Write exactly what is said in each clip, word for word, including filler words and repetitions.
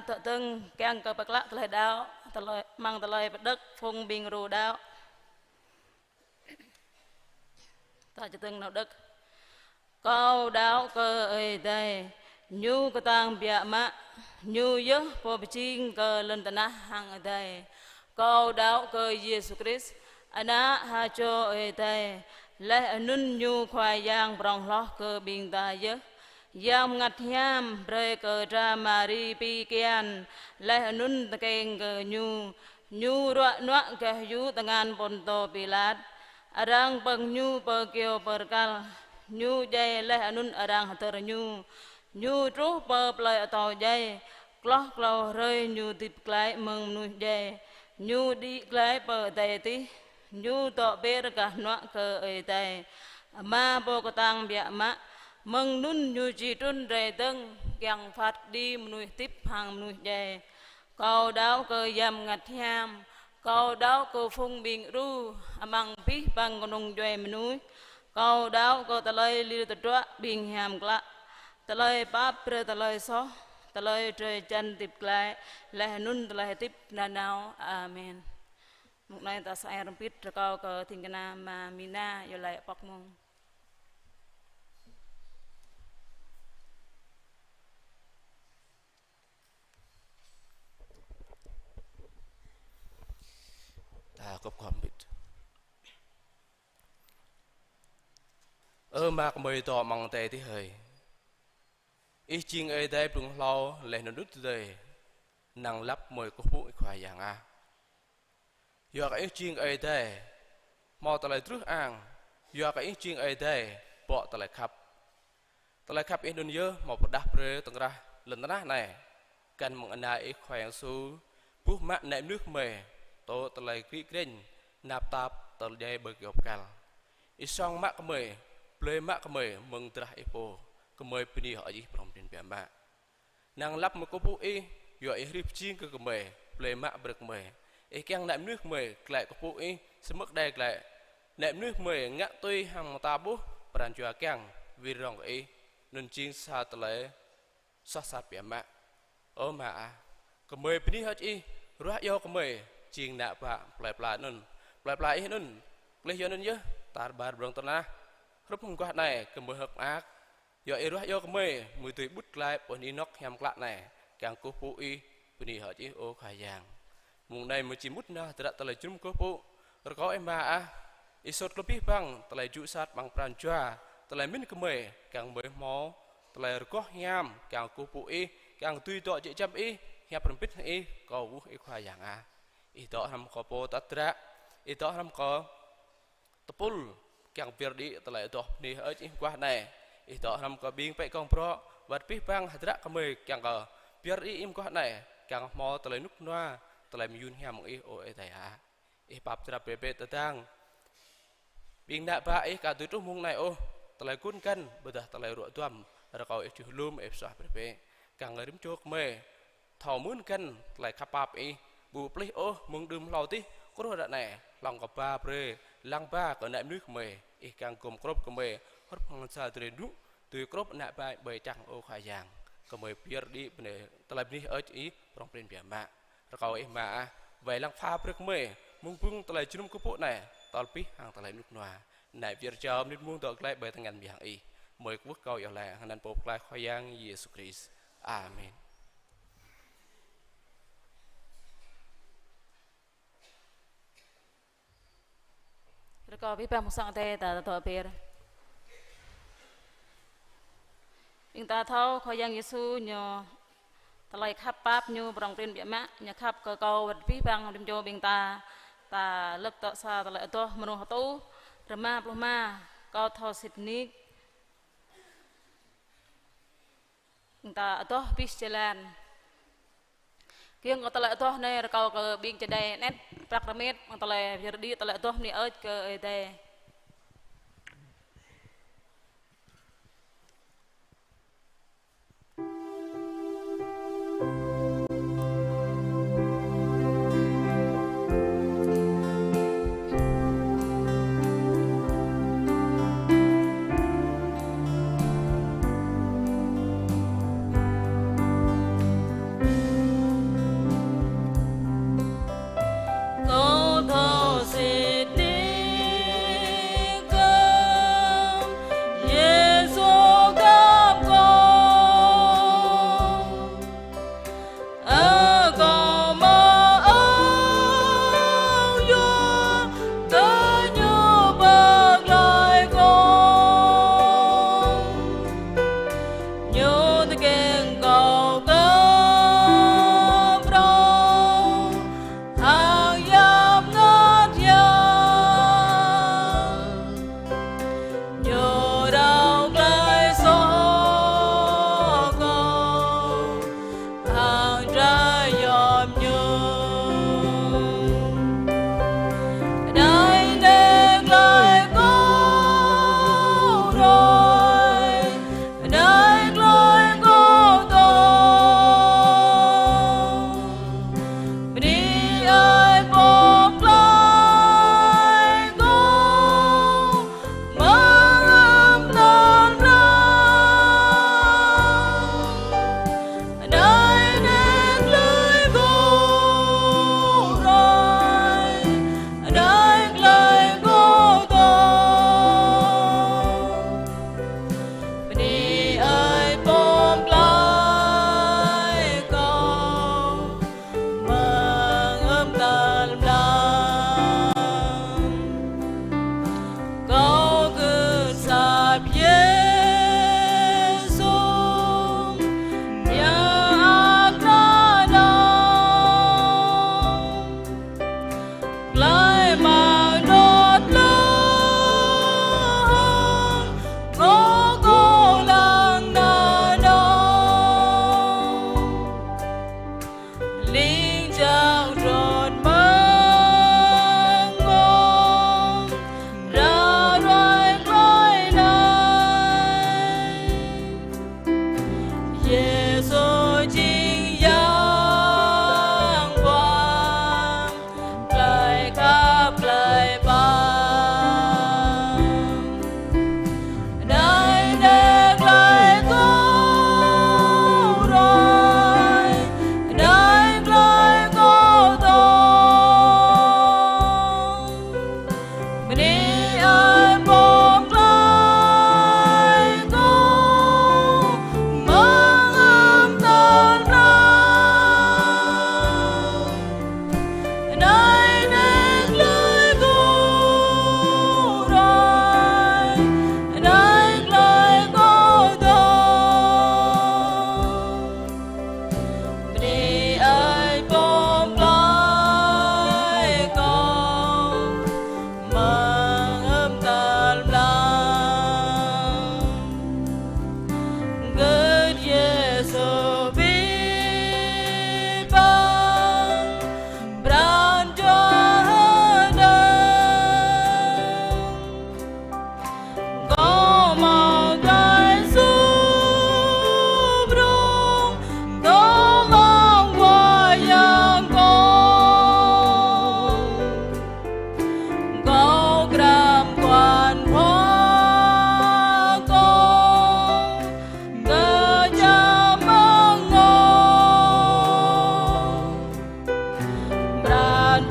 tŏ tơng kiăng kơ pơklă tơlơi đaŏ, tơlơi, amăng tơlơi pơđŏk phung ƀing ru đaŏ. Ta čơdơ̆ng nao đŏk. Kâo đaŏ kơ Ơi Adai, Ñu kơtang biă mă, Ñu yơh Pô pơjing kơ lŏn tơnah hăng adai. Kâo đaŏ kơ Yêsu Krist, Ană ha čô Ơi Adai, laih anŭn Ñu Khua Yang prŏng hloh kơ ƀing ta yơh. Yang Bơngăt Hiam brơi kơ dra Mari pi kian, laih anŭn tơkeng kơ Ñu. Ñu ruă nuă gah yŭ tơngan Pôntô Pilat. Arăng pơ̆ng Ñu pơ kyâo bơrkal. Ñu djai laih anŭn arăng hơdơr Ñu. Ñu truh pơ plơi atâo djai. Hloh klâo hrơi Ñu hơdip glaĭ mơ̆ng mơnuih djai. Ñu đĭ glaĭ pơ adai adih. Ñu dŏ ber gah hnuă kơ Ơi Adai Ama Pô kơtang biă mă. Mơ̆ng anŭn Ñu či trŭn rai dơ̆ng, kiăng phat kơđi mơnuih hơdip hăng mơnuih djai. Kâo đaŏ kơ Yang Bơngăt Hiam. Kâo đaŏ kơ phung ƀing ru amăng abih bang kơnung djuai mơnuih. Kâo đaŏ kơ tơlơi lir tơdruă ƀing hiam klă, tơlơi pap brơi tơlơi soh, tơlơi drơi jan hơdip glaĭ, laih anŭn tơlơi hơdip nanao. Amen. Mông anai ta sa ai hrŏm hơbĭt rơkâo kơ ding kơna Ama Mina iâu laĭ pŏk mông. Ta kơkuh kơ hrŏm hơbĭt. Ơ Ama gơmơi dŏ amăng adai adih hơi. Ih jing Ơi Adai blung hlâo laih anŭn đŭt tơdơi. Năng lăp gơmơi kơkuh pơpŭ Ih Khua Yang ah. Yua kơ Ih jing Ơi Adai hmâo tơlơi truh ang, yua kơ Ih jing Ơi Adai bŏ tơlơi khăp. Tơlơi khăp Ih anŭn yơh hmâo pơrơđah brơi tơkrah lŏn tơnah anai, găn mơ̆ng Ană Ih Khua Yang Yêsu, buh mă ană mơnuih gơmơi, tŭ tơlơi gri grĕnh, năp tap tơlơi djai ƀơi kyâo bơrkal. Ih song mă gơmơi, blơi mă gơmơi mơ̆ng drah Ih pô, gơmơi bơni hơơč Ih prŏng prin biă mă. Năng lăp gơmơi kơkuh pơpŭ Ih, yua Ih hrih pơjing kơ gơmơi, blơi mă brơi kơ gơmơi. Ih kiăng ană mơnuih gơmơi glaĭ kơkuh pơpŭ Ih, samơ̆ đai glaĭ ană mơnuih gơmơi ngă tui hăng mơta ƀuh pran jua kiăng, wir rŏng kơ Ih, anŭn jing sa tơlơi soh sat biă mă. Ơ Ama ah, gơmơi bơni hơơč Ih, ruah iâu gơmơi jing ană bă plơi pla anŭn. Plơi pla Ih anŭn, klih yua anŭn yơh tar ƀar ƀơ̆ng tơnah. Hrup mơguah anai gơmơi hơ̆k mơak, yua Ih ruah iâu gơmơi, gơmơi dưi ƀut glaĭ pơ anih anŏ hiam klă anai, kiăng kơkuh pơpŭ Ih, bơni hơơč Ih ơ Khua Yang. Mông anai gơmơi či mŭt nao hơdră tơlơi jơnum kơkuh pơpŭ, rơkâo Ih Ama ah, Ih sut kơ abih bang tơlơi jŭ sat amăng pran jua, tơlơi mĭn gơmơi, kiăng gơmơi hmâo tơlơi rơgoh hiam, kiăng kơkuh pơpŭ Ih, kiăng dưi dŏ jĕ jăm Ih, hiăp hrŏm hơbĭt hăng Ih, kâo kwưh Ih Khua Yang ah. Ih dŏ hrŏm kơ pô tơdră, Ih dŏ hrŏm kơ tơpul, kiăng pơyơr đĭ tơlơi adoh bơni hơơč Ih mơguah anai. Ih dŏ hrŏm kơ ƀing pĕ gong brŏ, wơ̆t abih bang hơdră gơmơi kiăng kơ pơyơr đĭ Ih mơguah anai, kiăng hmâo tơlơi rơnŭk rơnua, tơlơi mơyun hiam mơ̆ng Ih ơ Ơi Adai ah. Ih pap drap brơi bĕ tơdang ƀing ană bă Ih ka dưi truh mông anai ôh, tơlơi gun găn, ƀôdah tơlơi ruă duăm, rơkâo Ih čuh lŏm, Ih pơsuaih brơi bĕ. Kiăng rĭm čô gơmơi thâo mưn găn tơlơi khăp pap Ih, ƀu pơplih ôh mơ̆ng đưm hlâo adih, truh ră anai, hlŏng kơ ba brơi, lăng ba kơ ană mơnuih gơmơi, Ih kiăng gum grŏp gơmơi, hrup hăng sa drơi rơnŭk, dưi grŏp ană bă ƀơi čang ơ Khua Yang, gơmơi pơyơr đĭ bơni, tơlơi bơni hơơč Ih prŏng prin biă mă. Rơkâo Ih Ama ah, wai lăng pha brơi kơ gơmơi, mơ̆ng bưng tơlơi jơnum kơkuh pơpŭ anai, tơl abih hăng tơlơi rơnŭk rơnua. Anai pơyơr jao mơnit mông dŏ glaĭ ƀơi tơngan Yang Ih. Gơmơi kwưh kâo iâu laĭ hăng anăn Pô Pơklaih Khua Yang Yêsu Krist. Amen. Rơkâo abih bang mơ̆ng sang Adai ta dŏ ber. Ƀing ta thâo Khua Yang Yêsu Ñu tơlơi khăp pap Ñu prŏng prin biă mă, Ñu khăp kơ kâo wơ̆t abih bang rĭm čô ƀing ta, ta lơ̆k dŏ sa tơlơi adoh mơnuih hơtu, rơma pluh rơma, kâo thâo sĭt nik. Ƀing ta adoh abih jơlan. Kiăng kơ tơlơi adoh anai rơkâo kơ ƀing čơđai anet prăk rơmet, mơ̆ng tơlơi pơyơr đĭ tơlơi adoh bơni hơơč kơ Ơi Adai.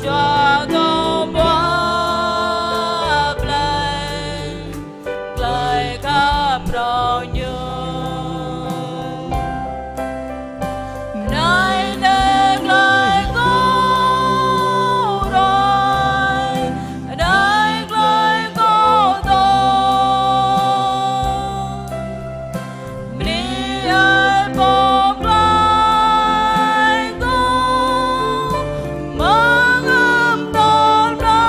Jua kâo pơblai tơlơi khăp phrâo Ñu. Anai neh tơlơi kâo ruai, anai tơlơi kâo dŏ. Bơni ơi pơblai kâo mơ̆ng hơm tơl mlam.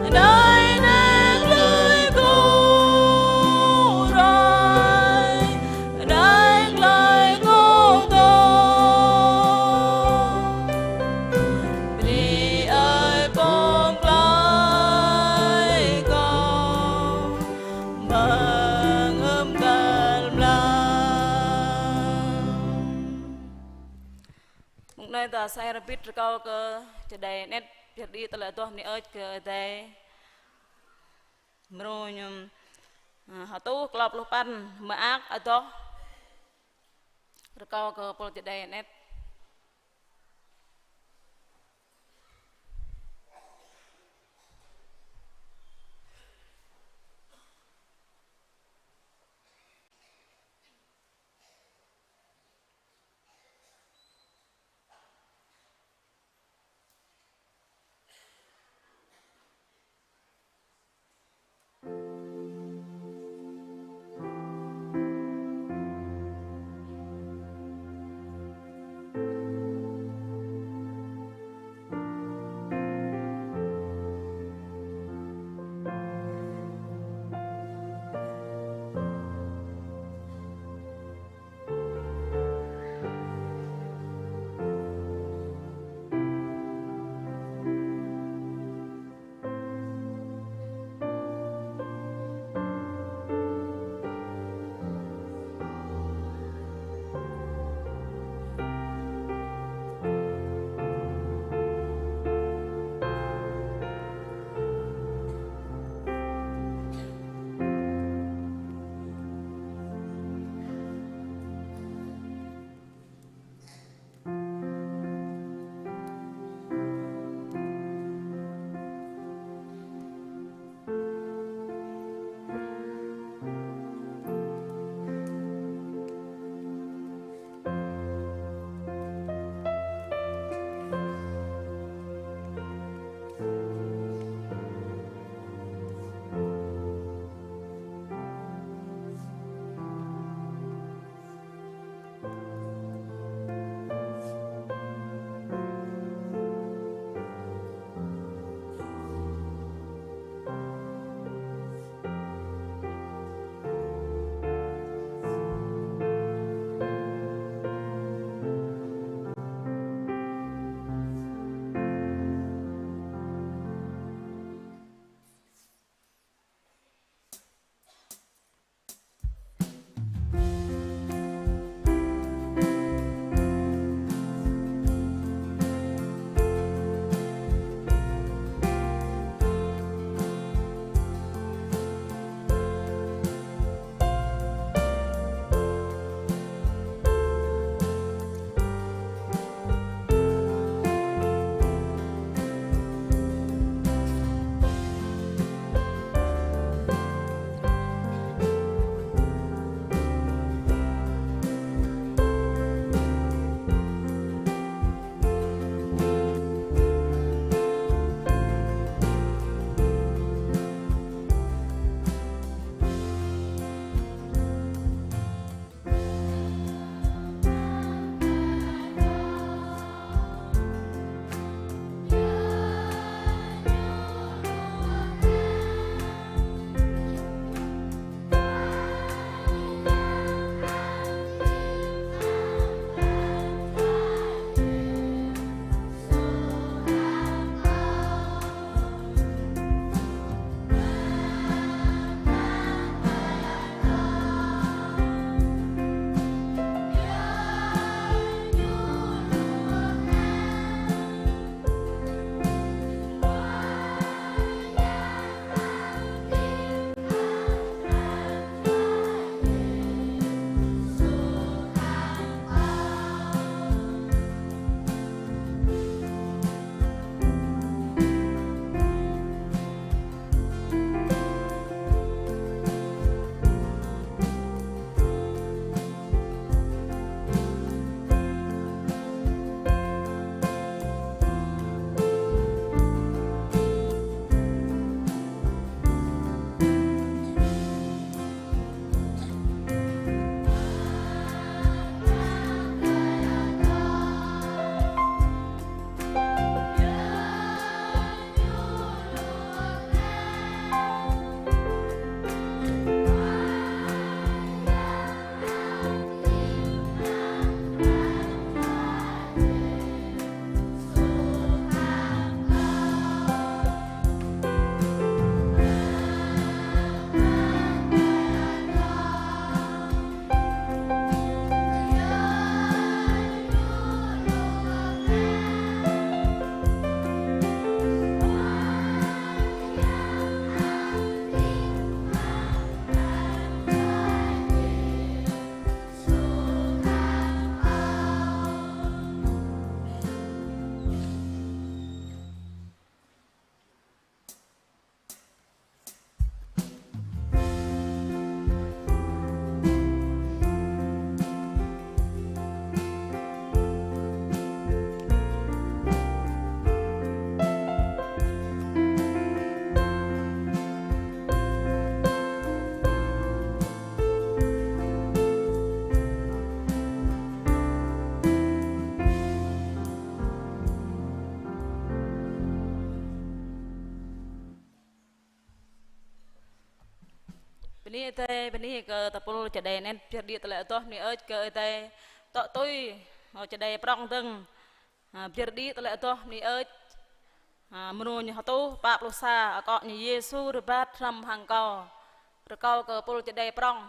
Anai neh tơlơi kâo ruai, anai tơlơi kâo dŏ. Bơni ơi pơblai kâo mơ̆ng hơm tơl mlam. Mơ̆ng anai ta sai rơbit rơkâo kơ čơđai anet, pioh đĭ tơlơi adoh bơni ơi kơ Ơi Adai. Mrô ñu, ơ, hơtuh klâo pluh păn, mơak adoh. Rơkâo kơ pô čơđai anet. Bơni Ơi Adai, bơni kơ tơpul čơđai anŭn, pơyơr đĭ tơlơi adoh bơni Ơi Adai kơ Ơi Adai tŏ tui, ơ, čơđai prŏng dơ̆ng. Ha, pơyơr đĭ tơlơi adoh bơni Ơi Adai. Ha, mơnuih ñu hơtuh pă pluh sa, akŏ ñu Yêsu rơbat hrŏm hăng kâo. Rơkâo kơ tơpul čơđai prŏng.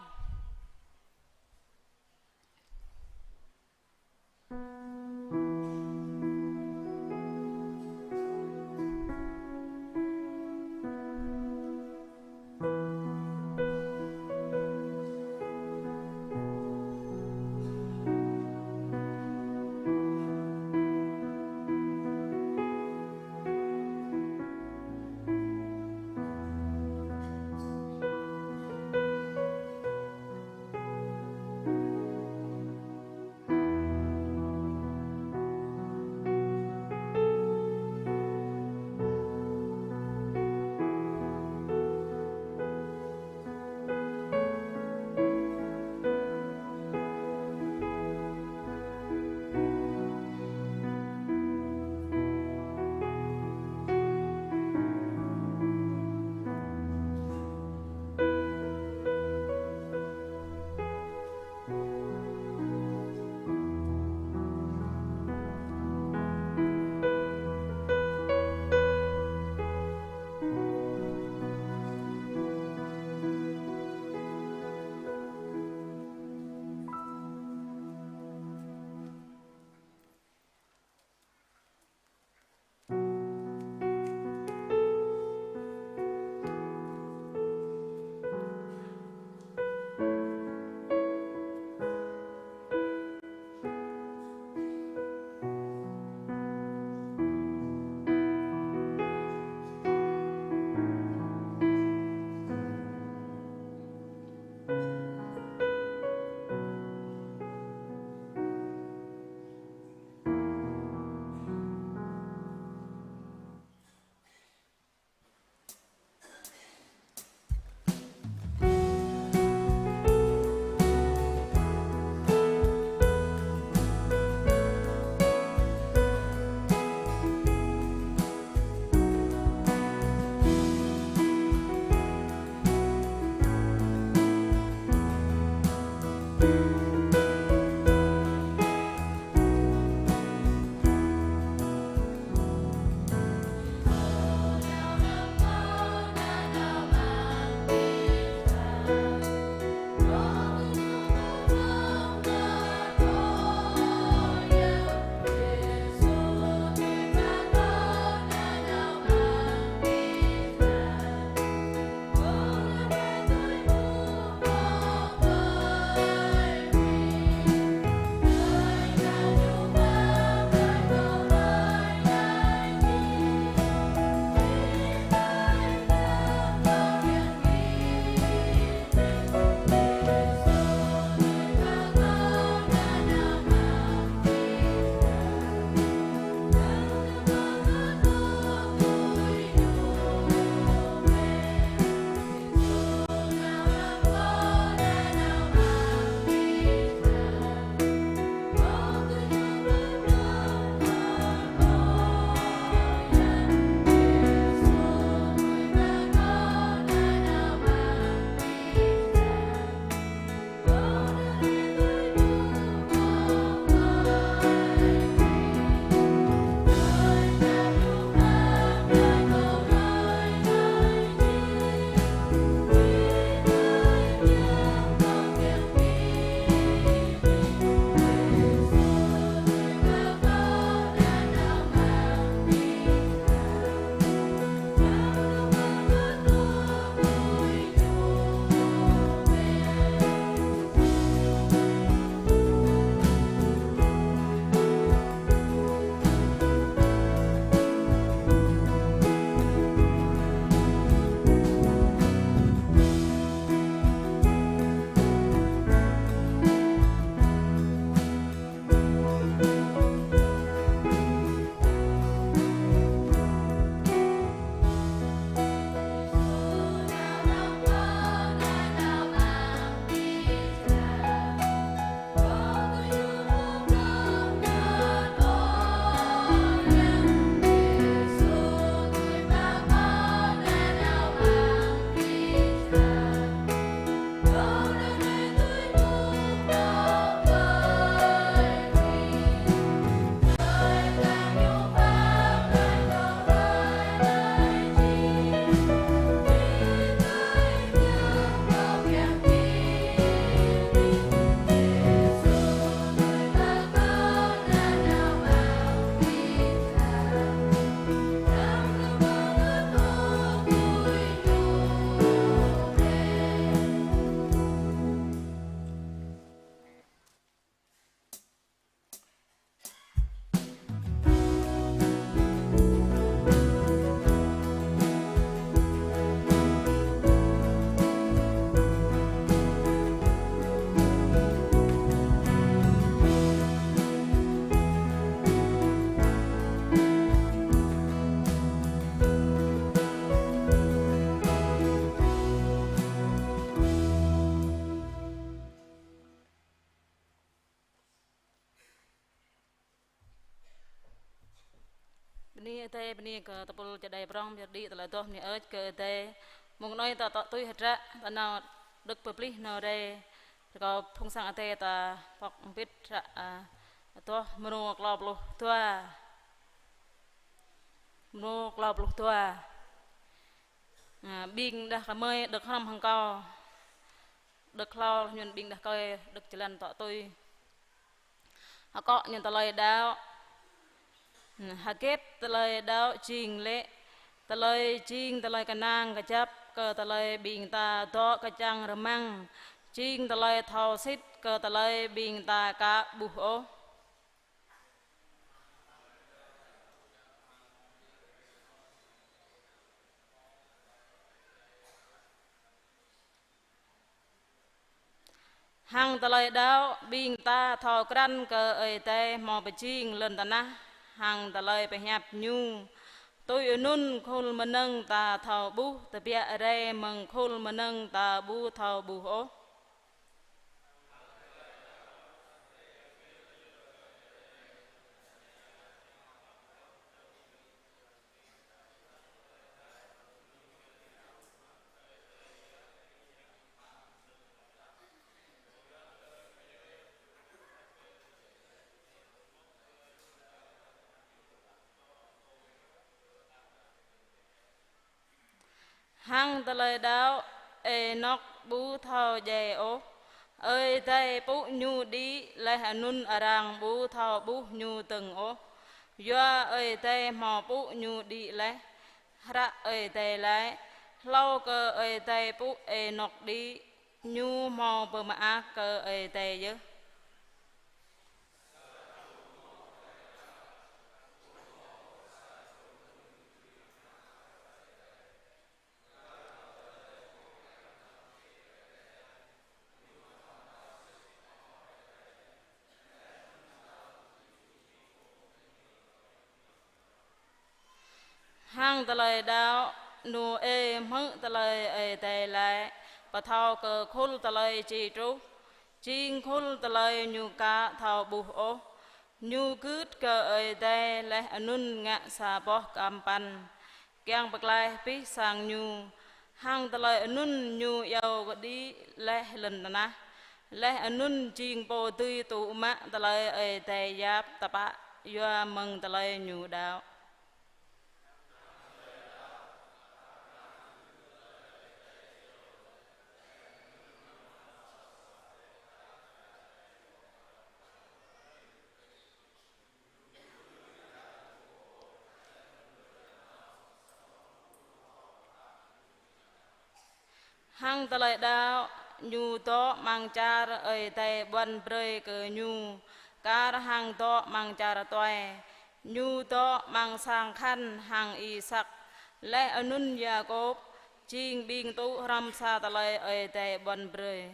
Bơni Adai, bơni kơ tơpul čơđai prong, pơyơr đĭ tơlơi adoh bơni hơơč kơ Adai. Mông anai ta tŏ tui hơdră, ta nao đŏk pơplih nao rai. Rơkâo phung sang Adai ta pŏk hơbĭt hră, a, adoh mrô klâo pluh dua. Mrô klâo pluh dua. A, ƀing đah kơmơi đŏk hrŏm hăng kâo. Đŏk hlâo ñu ƀing đah kơmơi đŏk jơlan tŏ tui. Akŏ ñu tơlơi đaŏ. Hơget tơlơi đaŏ jing lĕ? Tơlơi jing tơlơi kơnang kơjăp kơ tơlơi ƀing ta dŏ kơčăng rơmang, jing tơlơi thâo sĭt kơ tơlơi ƀing ta ka ƀuh ôh. Hăng tơlơi đaŏ, ƀing ta thâo krăn kơ Ơi Adai hmâo pơjing lŏn tơnah hăng tơlơi pơhiăp Ñu. Tui anŭn khul mơnơ̆ng ta thâo ƀuh tơbiă rai mơ̆ng khul mơnơ̆ng ta ƀu thâo ƀuh ôh. Hăng tơlơi đaŏ, Ênôk ƀu thâo djai ôh. Ơi Adai pŭ ñu đĭ laih anŭn arăng ƀu thâo ƀuh ñu dơ̆ng ôh, yua Ơi Adai hmâo pŭ ñu đĭ laih. Hră Ơi Adai laĭ: Hlâo kơ Ơi Adai pŭ Ênôk đĭ, ñu hmâo pơmơak kơ Ơi Adai yơh. Hăng tơlơi đaŏ, Nôê hmư̆ tơlơi Ơi Adai laĭ, pơthâo kơ khul tơlơi či truh, jing khul tơlơi ñu ka thâo ƀuh ôh. Ñu gưt kơ Ơi Adai laih anŭn ngă sa boh kơăm păn, kiăng pơklaih abih sang ñu. Hăng tơlơi anŭn ñu iâu kơđi laih lŏn tơnah. Laih anŭn jing pô dưi tŭ mă tơlơi Ơi Adai yap tơpă yua mơ̆ng tơlơi ñu đaŏ. Hăng tơlơi đaŏ, ñu dŏ amăng čar Ơi Adai ƀuăn brơi kơ ñu, kar hăng dŏ amăng čar tuai. Ñu dŏ amăng sang Khan hăng Isăk, laih anŭn Yakôb, jing ƀing tŭ hrŏm sa tơlơi Ơi Adai ƀuăn brơi.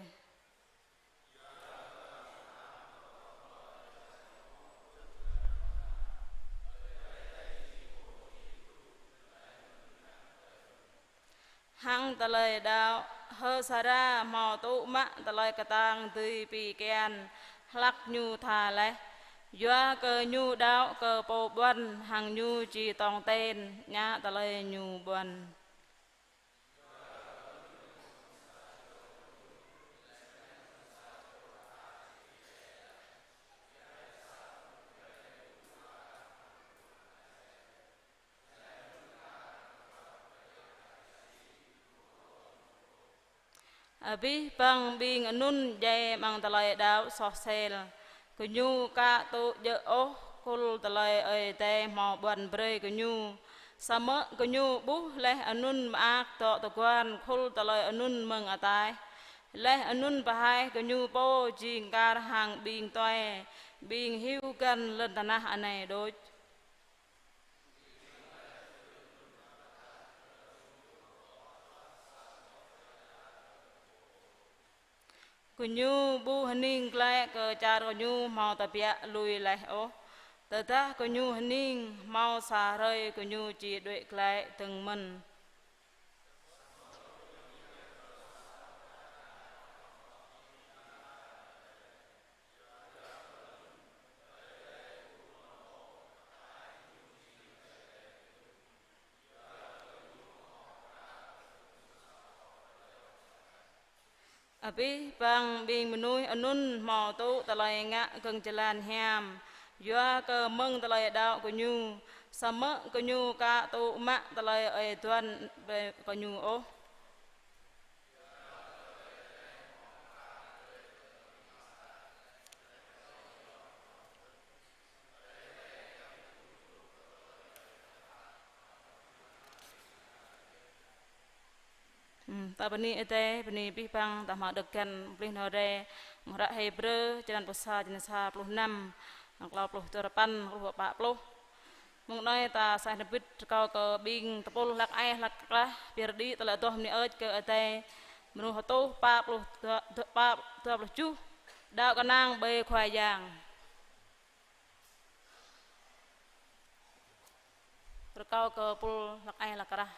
Hăng tơlơi đaŏ, H'Sara hmâo tŭ mă tơlơi kơtang dưi pi kian hlăk ñu tha laih, yua kơ ñu đaŏ kơ pô ƀuăn hăng ñu či tong ten ngă tơlơi ñu ƀuăn. Abih bang ƀing anŭn djai amăng tơlơi đaŏ soh sel. Gơñu ka tŭ djơ̆ ôh khul tơlơi Ơi Adai hmâo ƀuăn brơi gơñu. Samơ̆ gơñu ƀuh laih anŭn mơak dŏ tơguan khul tơlơi anŭn mơ̆ng ataih. Laih anŭn pơhaih gơñu pô jing kar hăng ƀing tuai, ƀing hyu găn lŏn tơnah anai đôč. Gơñu ƀu hơning glaĭ kơ čar gơñu hmâo tơbiă lui laih ôh. Tơdah gơñu hơning, hmâo sa hrơi gơñu či đuaĭ glaĭ dơ̆ng mơ̆n. Abih bang ƀing mơnuih anŭn hmâo tŭ tơlơi ngă gơ̆ng jơlan hiam, yua kơ mơ̆ng tơlơi đaŏ gơñu, samơ̆ gơñu ka tŭ mă tơlơi Ơi Adai duan brơi gơñu ôh. Hmm, ta bơni Ơi Adai, bơni abih bang ta hmâo đŏk găn plih nao rai, mơ̆ng hră Hêbrơ, črăn pluh sa, črăn sa pluh năm, klâo pluh duapăn, pluh pă pluh. Mơ̆ng anai ta saih nơbit rơkâo kơ ƀing tơpul hlăk ai hlăk krah, pơyơr đĭ tơlơi adoh bơni hơơč kơ Ơi Adai, mơnuih hơtuh pă pluh dua, dua, pă, dua pluh tơjuh, đaŏ kơnang ƀơi Khua Yang. Rơkâo kơ pul hlăk ai hlăk krah.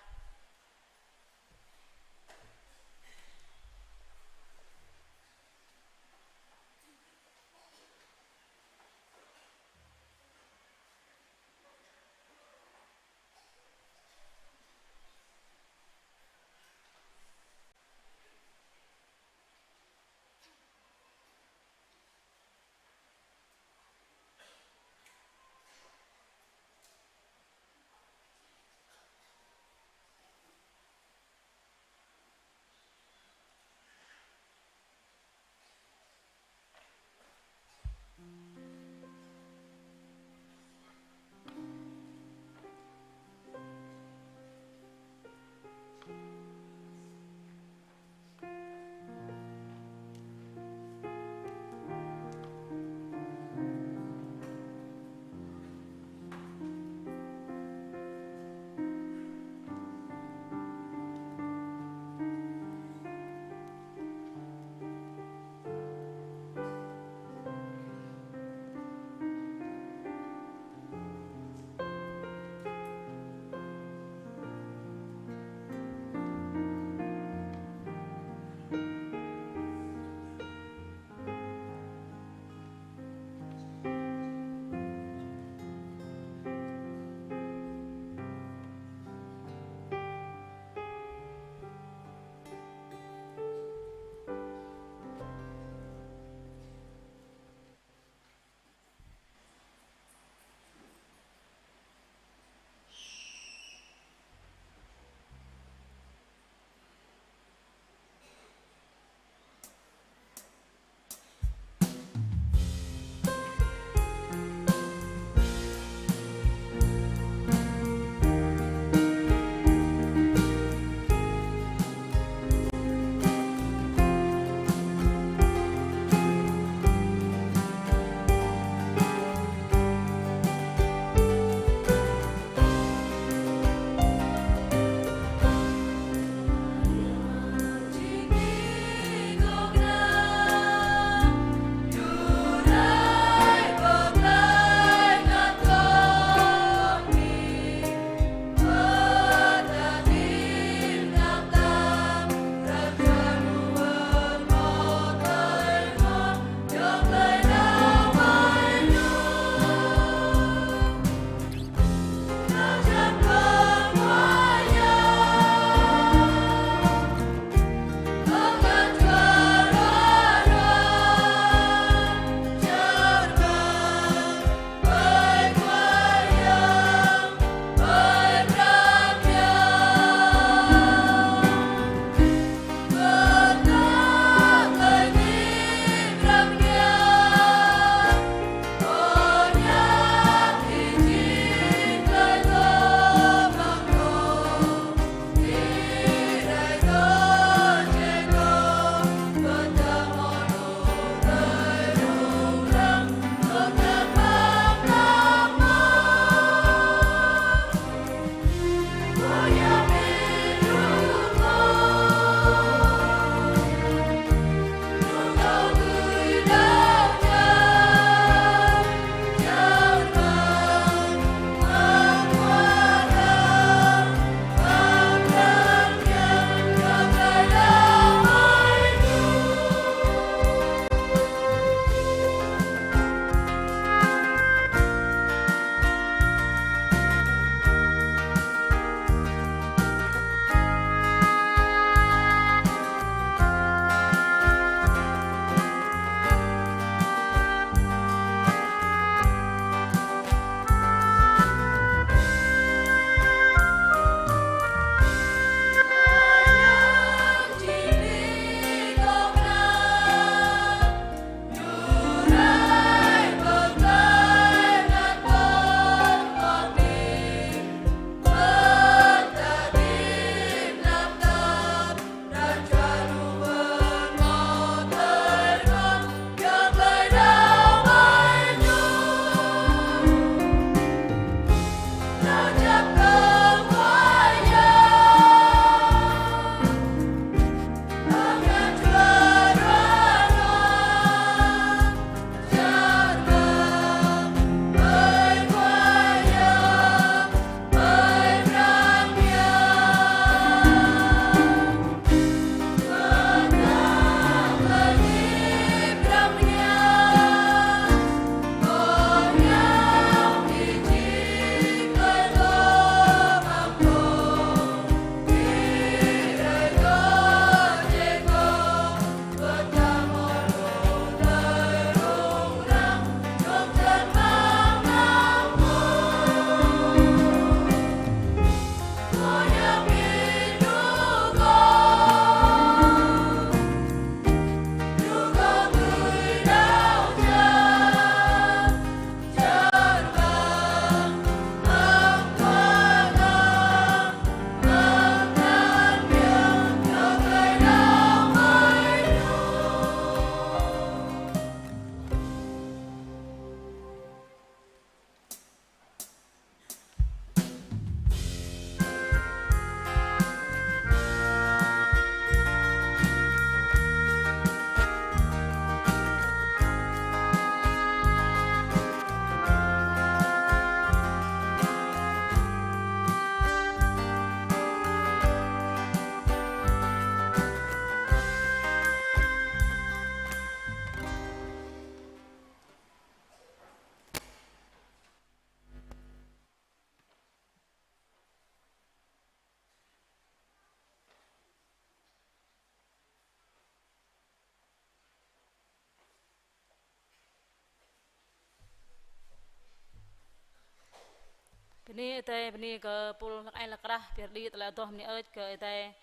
Bơni Ơi Adai, bơni kơ pul hlăk ai hlăk krah, pơyơr đĭ tơlơi adoh bơni ơi kơ Ơi Adai.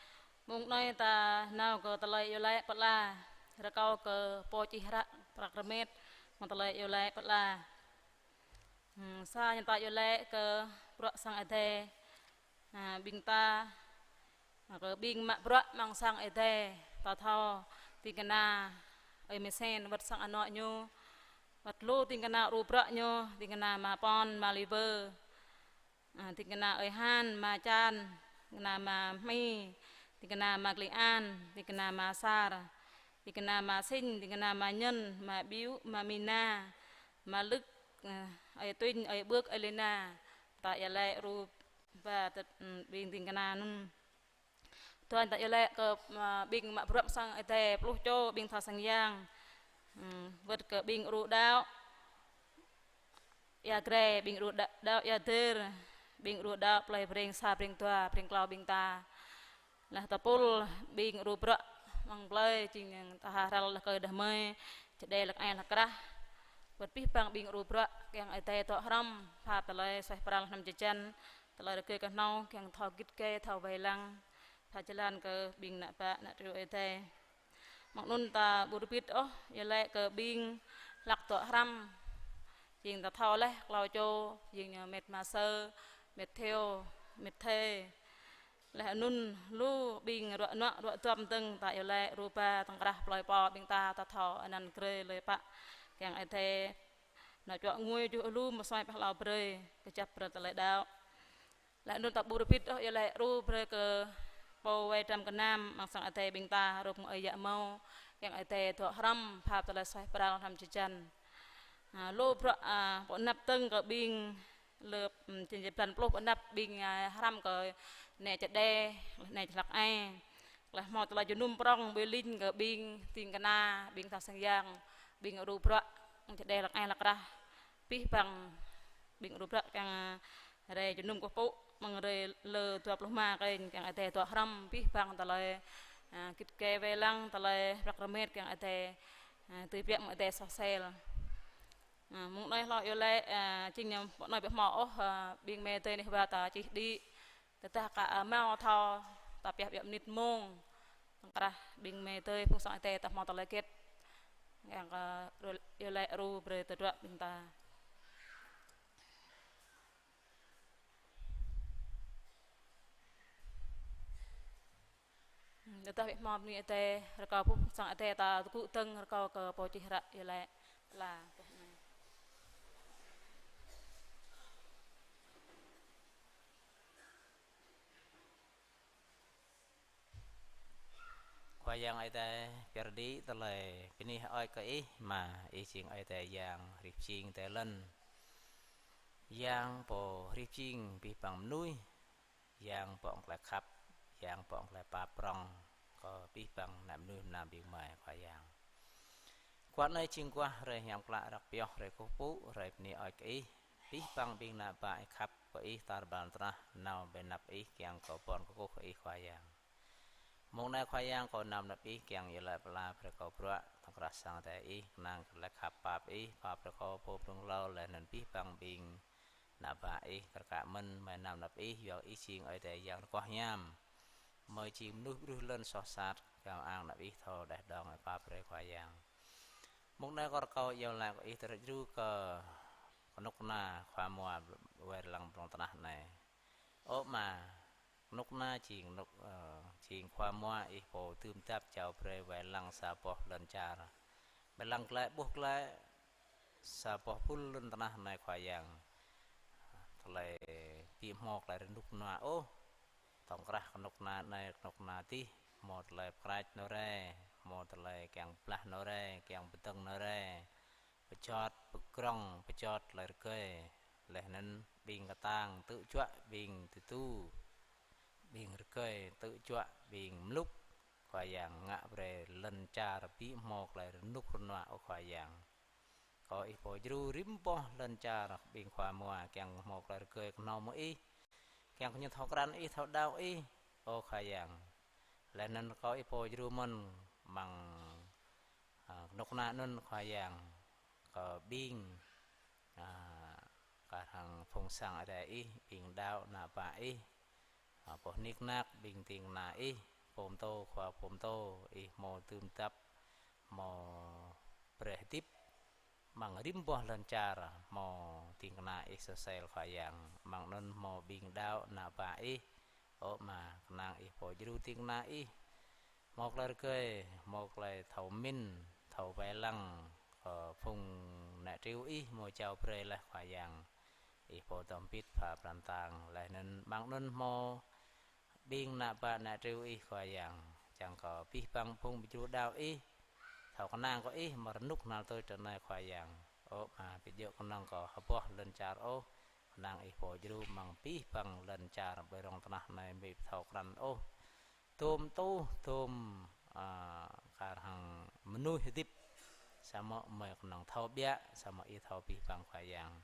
Mông anai ta nao kơ tơlơi iâu laĭ pơala, rơkâo kơ pô čih hră prăk rơmet, mơ̆ng tơlơi iâu laĭ pơala. Hmm, sa ñu ta iâu laĭ kơ bruă sang Ơi Adai. Ha, ƀing ta, ha, kơ ƀing mă bruă amăng sang Ơi Adai, ta thâo, ding kơna Ơi Mesen, wơ̆t sang anŏ ñu, wơ̆t lu ding kơna rup bruă ñu, ding kơna Ma Pon, Ma Liver. Ha, ding kơna Ơi Han, Ma Chan, ding kơna Ma Hmi, ding kơna Ma Klian, ding kơna Ma Sar, ding kơna Ma Sing, ding kơna Ma Nhân, Ma Biu, Ma Mina, Ma Lưk, ha, Ơi Tuin, Ơi Bưk, Ơi Lina. Ta iâu laĭ rup ba tơ̆t, ưm, ƀing ding kơna anŭn. Tuan ta iâu laĭ kơ, ưm, ƀing mă bruă sang Ơi Adai, pluh čô ƀing tha sang yang. Ưm, wơ̆t kơ ƀing ru đaŏ Ia Gre, ƀing ru đa-, đaŏ Ia Dêr, ƀing ru đaŏ plơi Breng sa, Breng dua, Breng klâo ƀing ta. Laih tơpul ƀing ru bruă amăng plơi, jing ta hơrăl laih kơ đah mơi, čơđai hlăk ai hlăk krah. Wơ̆t abih bang ƀing ru bruă, kiăng Ơi Adai dŏ hrŏm, pap tơlơi suaih pral hrŏm jơjăn, tơlơi rơgơi kơhnâo, kiăng thâo git gai, thâo wai lăng, thâo jơlan kơ ƀing ană bă, ană triu Ơi Adai. Mơ̆ng anŭn ta ƀu rơbit ôh, iâu laĭ kơ ƀing hlăk dŏ hrăm. Jing ta thâo laih klâo čô, jing ñu met Ma Sơ, met Theo, met Thê. Laih anŭn lu ƀing ruă nuă, ruă duăm dơ̆ng ta iâu laĭ rup ba tơ̆ng krah plơi pô ƀing ta, ta thâo anăn grê lơi pă. Kiăng Ơi Adai nao čuă ngui juh lu mơsuaih pơhlao brơi, kơjăp brơi tơlơi đaŏ. Laih anŭn ta ƀu rơbit ôh, iâu laĭ rup brơi kơ pô wai dram gơnam amăng sang Ơi Adai ƀing ta, rup mơ̆ng ơi yă mâo, kiăng Ơi Adai dŏ hrŏm, pap tơlơi suaih pral hrŏm jơjăn. Ha, lu bruă, a, pô anăp dơ̆ng kơ ƀing lơ̆p, ưm, jing jơlan pluh pô anăp ƀing, a, hrăm kơ nai čơđai, nai hlăk ai. Laih hmâo tơlơi jơnum prŏng ƀơi ling kơ ƀing ding kơna, ƀing tha sang yang, ƀing ru bruă, čơđai hlăk ai hlăk krah. Abih bang ƀing ru bruă kiăng, a, rai jơnum kơkuh pơpŭ, mơ̆ng rai lơ dua pluh rơma kơnh kiăng Ơi Adai dŏ hrŏm, abih bang tơlơi, a, git gai wai lăng, tơlơi prăk rơmet kiăng Ơi Adai, a, tui biă mơ̆ng Ơi Adai soh sel. A, mơ̆ng anai hlâo iâu laĭ, a, jing ñu pơ anai ƀu hmâo ôh, a, ƀing mơi adơi neh wa ta čih đĭ. Tơdah ka, a, hmâo thâo, ta pioh biă mơnit mông. Tơ̆ng krah ƀing mơi adơi phung sang Ơi Adai ta hmâo tơlơi hơget. Kiăng kơ ru-, iâu laĭ rup brơi tơdruă ƀing ta. Tơdah ƀu hmâo bơni Ơi Adai, rơkâo phung sang Ơi Adai ta tơgŭ dơ̆ng, rơkâo kơ pô čih hră iâu laĭ. Pơala. Khua Yang Ơi Adai, pơyơr đĭ tơlơi bơni hơơč kơ Ih, mơ̆ng Ih jing Ơi Adai Yang hrih pơjing adai lŏn. Yang pô hrih pơjing abih bang mơnuih, Yang pô tơlơi khăp, Yang pô tơlơi pap prŏng kơ abih bang ană mơnuih mơnam ƀing mơi, Khua Yang. Guah anai jing guah hrơi hiam klă răk pioh, hrơi kơkuh pơpŭ, hrơi bơni hơơč kơ Ih. Abih bang ƀing ană bă Ih khăp kơ Ih tar ƀar lŏn tơnah, nao ƀơi anăp Ih kiăng kơ ƀuăn kơkuh kơ Ih, Khua Yang. Mông anai Khua Yang, kâo nao ƀơi anăp Ih kiăng iâu laĭ pơala brơi kơ bruă tơ̆ng krah sang Ơi Adai Ih, kơnang kơ tơlơi khăp pap Ih, pap brơi kơ pô blung hlâo laih anŭn abih bang ƀing ană bă Ih, kar kaĭ mơ̆n mơi nao ƀơi anăp Ih, yua Ih jing Ơi Adai Yang rơgoh hiam. Mơi jing mơnuih ƀruh lŏn soh sat, kiăng ang anăp Ih thâo đeh đong, pap brơi Khua Yang. Mông anai kâo rơkâo iâu laĭ kơ Ih tơlơi djru kơ kơnuk kơna khua mua wai lăng ƀơi lŏn tơnah anai. Ơ Ama, kơnuk kơna jing kơnuk, ơ, jing khua mua Ih pô dưm dăp jao brơi wai lăng sa boh lŏn čar. Wai lăng glaĭ, ƀuh glaĭ, sa boh ƀul lŏn tơnah anai Khua Yang. Tơlơi ƀu hmâo tơlơi rơnŭk rơnua ôh. Tơ̆ng krah kơnuk kơna anai kơnuk kơna adih, hmâo tơlơi pơkrač nao rai, hmâo tơlơi kiăng blah nao rai, kiăng pơdơ̆ng nao rai. Pơjot, pơgrŏng, pơjot tơlơi rơgơi. Laih anŭn ƀing kơtang tŭ juă ƀing tơdu. Ƀing rơgơi tŭ juă ƀing mlŭk. Khua Yang, ngă brơi lŏn čar ƀu hmâo tơlơi rơnŭk rơnua, ơ Khua Yang. Kâo Ih pô djru rĭm boh lŏn čar ƀing khua mua kiăng hmâo tơlơi rơgơi kơhnâo mơ̆ng Ih. Kiăng kơ ñu thâo krăn Ih, thâo đaŏ Ih, ơ Khua Yang. Laih anŭn kâo Ih pô djru mơ̆n amăng, a, kơnuk kơna anŭn Khua Yang. Kơ ƀing, a, Kar hăng phung sang Ơi Adai ih, ƀing đaŏ ană bă ih, a, boh nik nak, ƀing ding kơna ih, pô pơtô, khua pô pơtô, ih hmâo dưm dăp, hmâo brơi hơdip, amăng rĭm boh lŏn čar, hmâo ding kơna ih sơsel Khua Yang, amăng anŭn hmâo ƀing đaŏ ană bă ih, ơ Ama, kơnang ih pô djru ding kơna ih, hmâo tơlơi rơgơi, hmâo tơlơi thâo mĭn, thâo wai lăng, kơ phung ană triu ih hmâo jao brơi laih Khua Yang. Ih pô dŏ hơbĭt pha pran tang, laih anŭn amăng anŭn hmâo ƀing ană bă ană triu ih Khua Yang. Čang kơ abih bang phung ƀing djru đaŏ ih, thâo kơnang kơ ih mơ̆ng rơnŭk hnal tuč tơ anai Khua Yang. Ơ Ama, ƀu djơ̆ kơnơ̆ng kơ ha boh lŏn čar ôh, kơnang ih pô djru amăng abih bang lŏn čar ƀơi rŏng tơnah anai ƀu thâo krăn ôh. Dôm tuh, dôm, a, kar hăng mơnuih hơdip. Samơ̆ mơi kơnơ̆ng thâo ƀiă, samơ̆ ih thâo abih bang Khua Yang.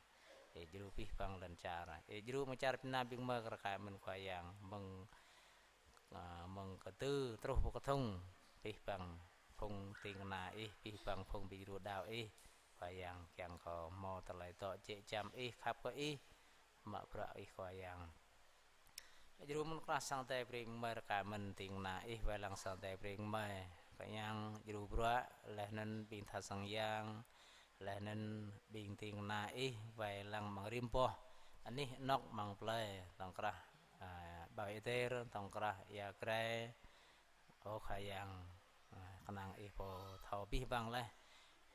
Ih djru abih bang lŏn čar. Ih djru mơ̆ng čar Việt Nam ƀing mơi kar kaĭ mơ̆n Khua Yang. Mơ̆ng, a, mơ̆ng kơdư truh pơ kơthŭng abih bang phung ding kơna ih, abih bang phung ƀing djru đaŏ ih. Khua Yang kiăng kơ hmâo tơlơi dŏ jĕ jăm ih, khăp kơ ih. Mă bruă ih Khua Yang. Djru mơ̆n krah sang Ơi Adai brơi kơ mơi rơkâo mơ̆n ding kơna ih wai lăng sang Ơi Adai brơi kơ mơi. Kơ yang djru bruă, laih anŭn ƀing tha sang yang, laih anŭn ƀing ding kơna ih wai lăng amăng rĭm boh anih anŏk amăng plơi, tŏng krah, a, Ƀao Êder, tŏng krah Ia Grai, Ơ Khua Yang, a, kơnang ih pô thâo abih bang laih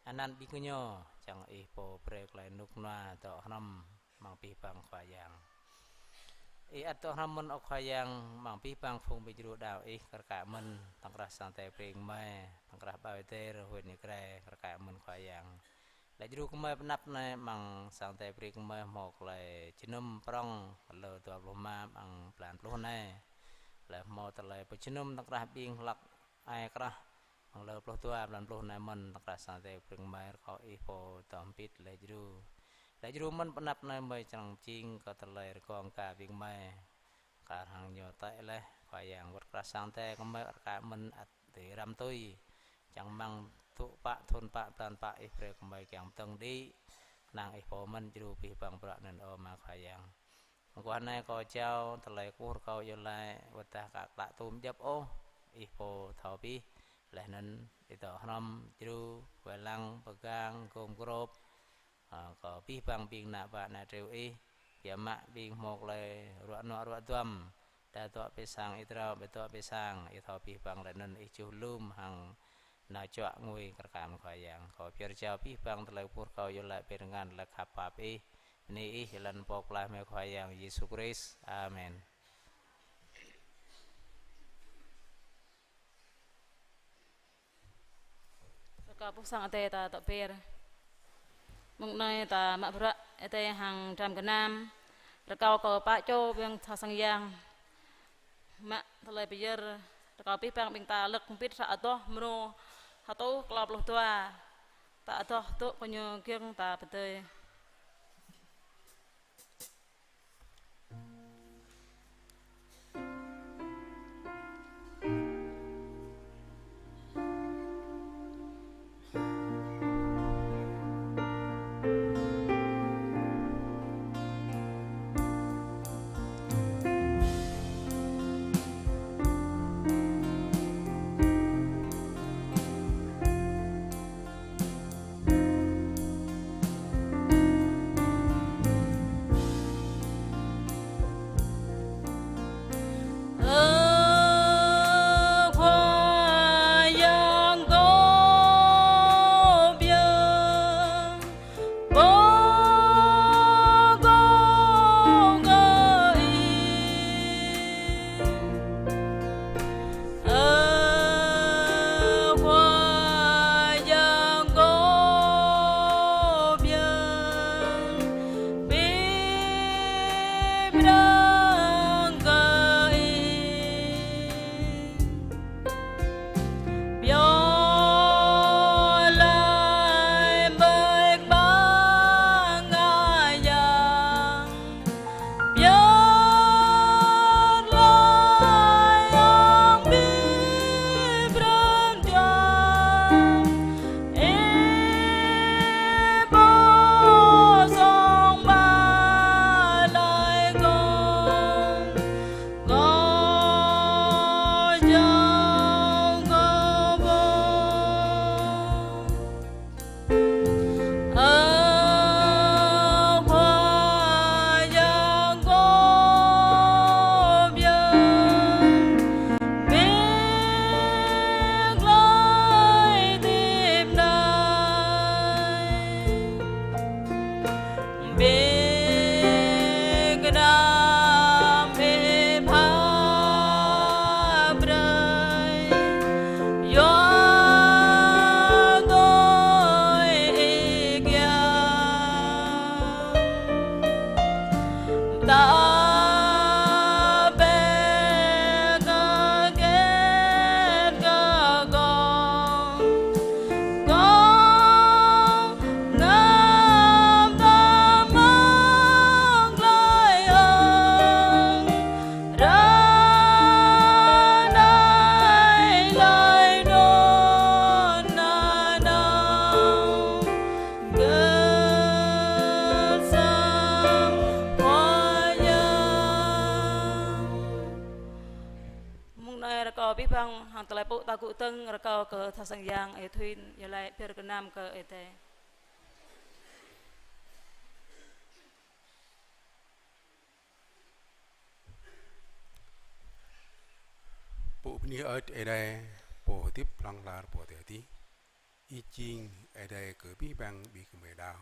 anăn ƀing gơñu, čang ih pô brơi tơlơi rơnŭk rơnua dŏ hrŏm amăng abih bang Khua Yang. Ih ăt dŏ hrŏm mơ̆n Ơ Khua Yang amăng abih bang phung ƀing djru đaŏ ih kar kaĭ mơ̆n, tŏng krah sang Ơi Adai brơi kơ mơi, tŏng krah Ƀao Êder, huyện Ia Grai, kar kaĭ mơ̆n Khua Yang. Lĕ djru kơ mơi pơ anăp anai amăng sang Ơi Adai brơi kơ mơi hmâo tơlơi jơnum prŏng lơ dua pluh rơma amăng blan pluh anai. Lĕ hmâo tơlơi pơjơnum tŏng krah ƀing hlăk ai krah amăng lơ pluh dua blan pluh anai mơ̆n, tŏng krah sang Ơi Adai brơi kơ mơi, rơkâo ih pô dŏ hơbĭt laih djru. Laih djru mơ̆n pơ anăp anai mơi čang jing kơ tơlơi rơgong ka ƀing mơi. Kar hăng ñu tĕ laih, Khua Yang wơ̆t krah sang Ơi Adai kơ mơi kar kaĭ mơ̆n ăt tui răm tui. Čang amăng tŭ pă, thŭn pă, blan pă ih brơi kơ mơi kiăng pơdơ̆ng đĭ. Kơnang ih pô mơ̆n djru abih bang bruă anŭn Ơ Ama Khua Yang. Mơguah anai kâo jao tơlơi kơkuh rơkâo iâu laĭ, wơ̆t dah ka klă tŭm djŏp ôh, ih pô thâo abih, laih anŭn ih dŏ hrŏm djru, wai lăng, pơgang, gum gơrôp, a, kơ abih bang ƀing ană bă ană triu ih, biă mă ƀing hmâo tơlơi ruă nuă ruă duăm, đa dŏ pơ sang ih drao, ƀu dŏ pơ sang, ih thâo abih bang laih anŭn ih čuh lum hăng nao čuă ngui kar kaĭ mơ̆n Khua Yang. Kâo pơyơr jao abih bang tơlơi kơkuh rơkâo iâu laĭ ƀơi rơngan tơlơi khăp pap ih. Bơni ih jơlan pô pơklaih mơi Khua Yang Yêsu Krist. Amen. Rơkâo pơ sang Ơi Adai ta dŏ ber. Mơ̆ng anai ta mă bruă Ơi Adai hăng dram gơnam. Rơkâo kơ pă čô ƀing tha sang yang mă tơlơi pơyơr, rơkâo abih bang ƀing ta lơ̆k hơbĭt hră adoh mrô hơtuh klâo pluh dua. Ta adoh dŏ kơ ñu giŏng ta pơdơi. Ơ Khua Yang kâo pơyơr, pơgop kơ Ih. Ơ Khua Yang kâo pơyơr, pơpŭ pơdơ̆ng kơ Ih. Pioh laih ƀơi kơƀah ngă yang. Pioh laih hăng abih pran jua. Ih pô song ba Ta bĕ kơ gĕt kơ kông, kông ngă ta mơ̆ng glai ong, ră anai glai anŭn nanao. Gơ̆t sang Khua Yang. Mơ̆ng anai rơkâo abih bang hăng tơlơi pơpŭ ta gŭ dơ̆ng rơkâo kơ tha sang yang Ơi Thuin, iâu laĭ pơyơr gơnam kơ Ơi Adai. Pơpŭ bơni hơơč Ơi Adai, Pô hơdip hlŏng lar pơ tơdơi adih. Ih jing Ơi Adai kơ abih bang ƀing gơmơi đaŏ.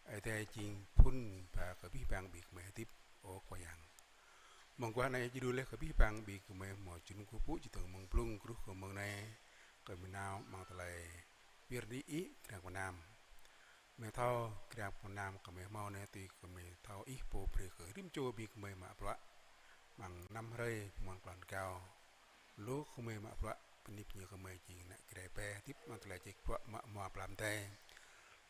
Ơi Adai jing phŭn ba kơ abih bang ƀing gơmơi hơdip, ơ Khua Yang. Mơguah anai djru laih kơ abih bang ƀing gơmơi hmâo jơnum kơkuh pơpŭ čơdơ̆ng mơ̆ng blung truh kơ mơ̆ng anai, gơmơi nao amăng tơlơi pơyơr đĭ Ih krang pơnam. Gơmơi thâo krang pơnam gơmơi hmâo anai tui gơmơi thâo Ih pô brơi kơ rĭm čô ƀing gơmơi mă bruă amăng năm hrơi mơ̆ng klon rơgao. Lu gơmơi mă bruă, bơni bơni gơmơi jing ană Jrai pơ hơdip amăng tơlơi čih bruă mă hmua plam adai.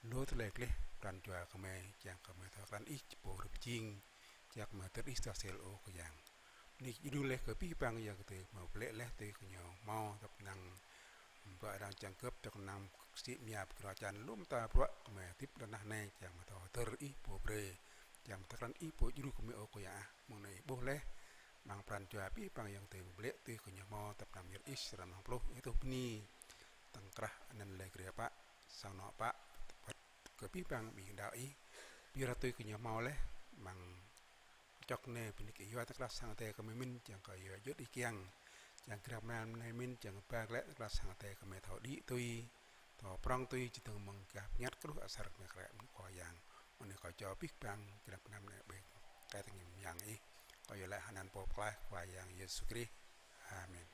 Lu tơlơi gleh pran jua gơmơi, čang gơmơi thâo krăn Ih či pô rơp jing, čang gơmơi hơdơr Ih tơsel, ơ Khua Yang. Bơni djru laih kơ abih bang ayŏng adơi hmâo pơlĕ laih tui gơñu hmâo tơpă năng ƀă arăng čang gơ̆p, tơpă năng sĭ mơyap kơ ră čan lŏm ta bruă gơmơi hơdip lŏn tơnah anai, čang gơmơi thâo hơdơr Ih pô brơi, čang gơmơi thâo krăn Ih pô djru gơmơi, ơ Khua Yang ah. Mơ̆ng anai ih ƀuh laih, amăng pran jua abih bang ayŏng adơi pơblĕ tui kơ ñu hmâo tơpă anăm yơr ih srăng mơ̆ng pluh, ih tuh bơni. Tơ̆ng krah anăn lĕ kriă pă, sang anŏ pă, wơ̆t kơ abih bang ƀing đaŏ ih. Pioh tui kơ ñu hmâo laih, amăng čŏk anai bơni kơ yua tơ̆ng krah sang Adai kơ mơi mĭn, čang kơ yua juăt ih kiăng. Čang krah mơnam anai mĭn, čang ba glaĭ tơ̆ng krah sang Adai kơ mơi thâo đĭ tui, thâo prŏng tui, čơdơ̆ng mơ̆ng gah pơngăt kơđuh asar kơ mơi krah mơ̆n Khua Yang. Mơ̆ng anai kâo čô abih bang, krah mơnam anai ƀơi kơ tơngan Yang ih. Kâo iâu laĭ hơnăn Pô Pơklaih Khua Yang Yêsu Krist. Amen.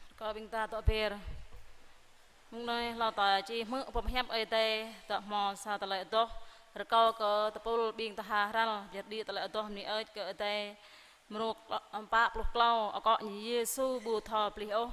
Rơkâo ƀing ta dŏ be̱r. Mơ̆ng anai hlâo ta či hmư̆ boh hiăp Ơi Adai, dŏ hmâo sa tơlơi adoh. Rơkâo kơ tơpul ƀing ta ha hrăl, yơr đĭ tơlơi adoh bơni hơơč kơ Ơi Adai. Mrô pă pluh klâo, akŏ ñu Yêsu ƀu thâo plih ôh.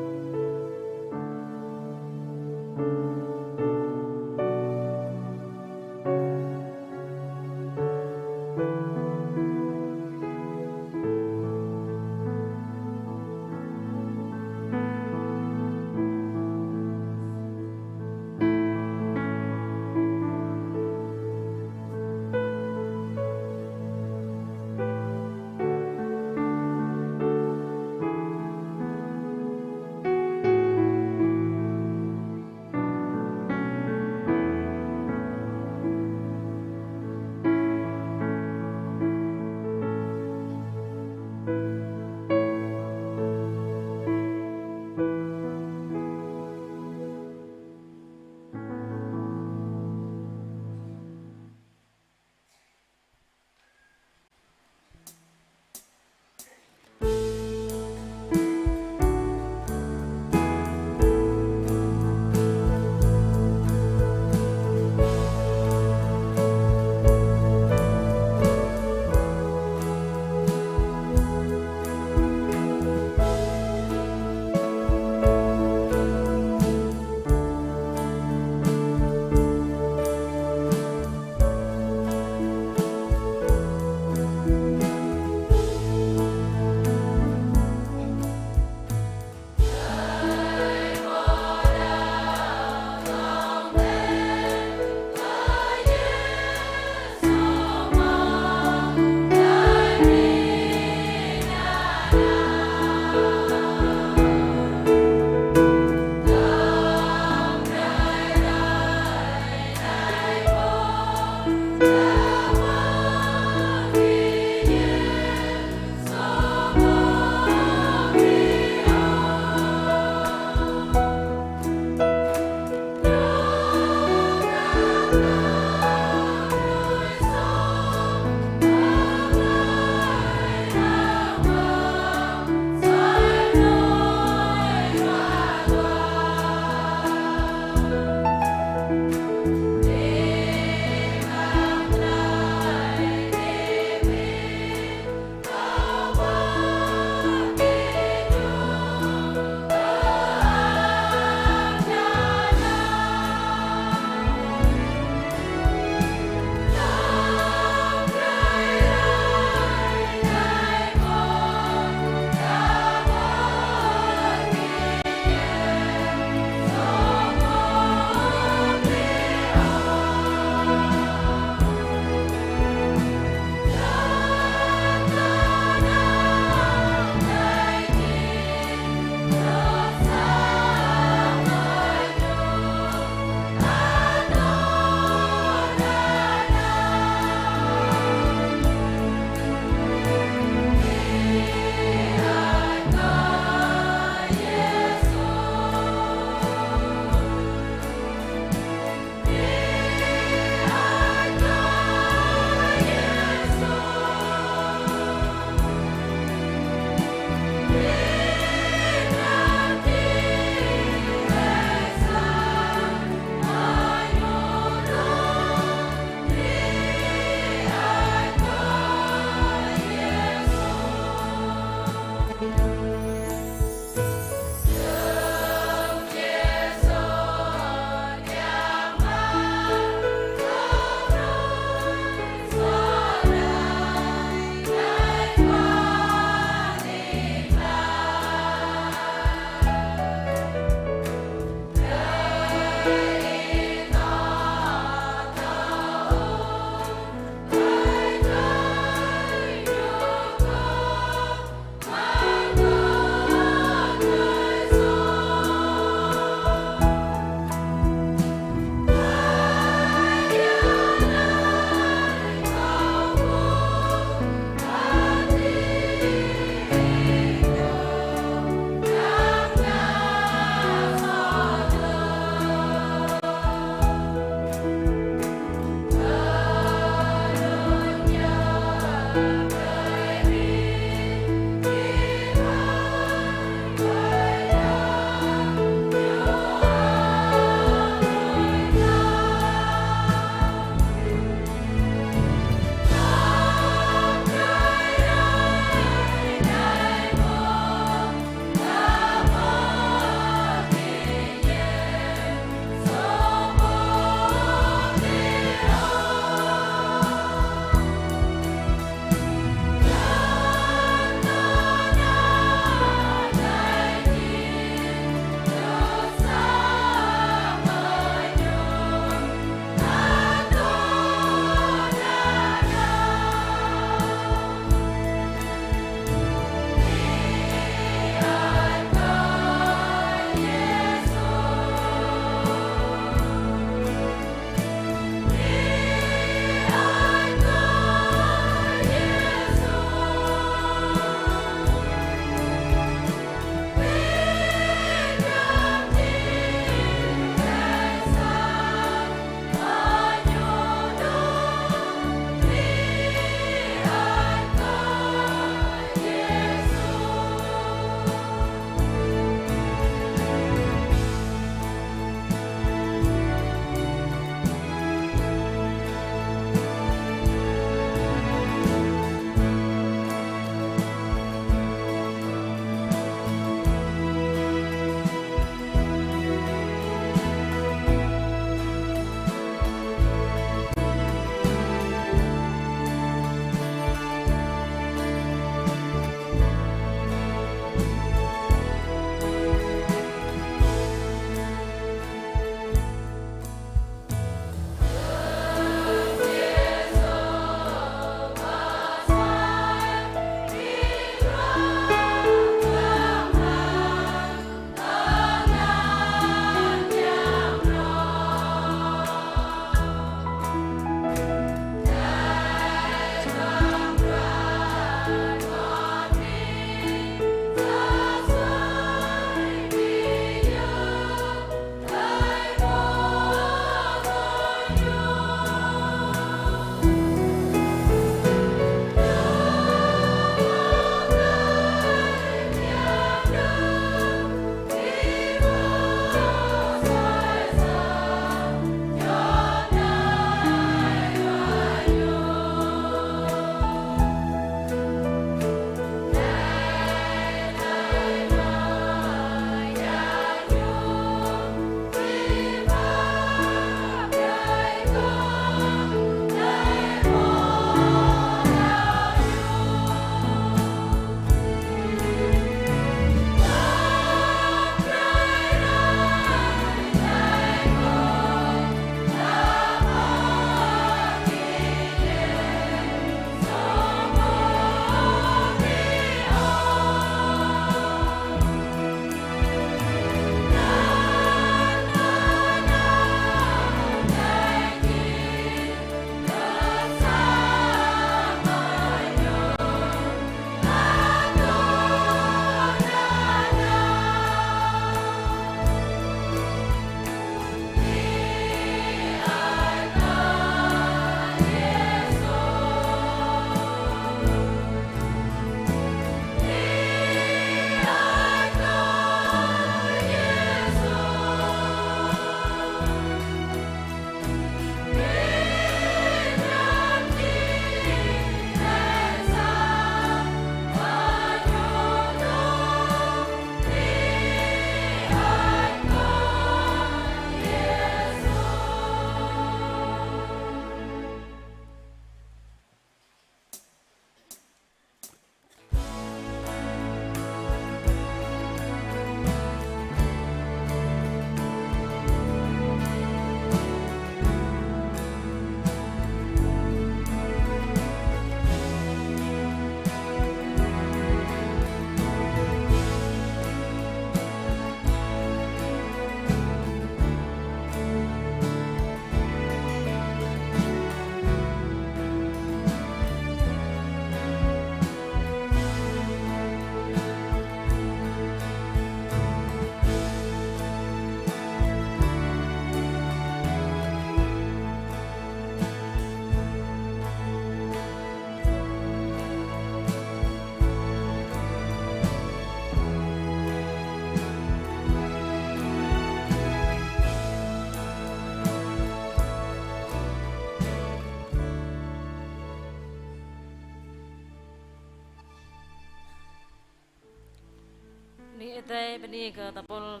Adai bơni kơ ta pul,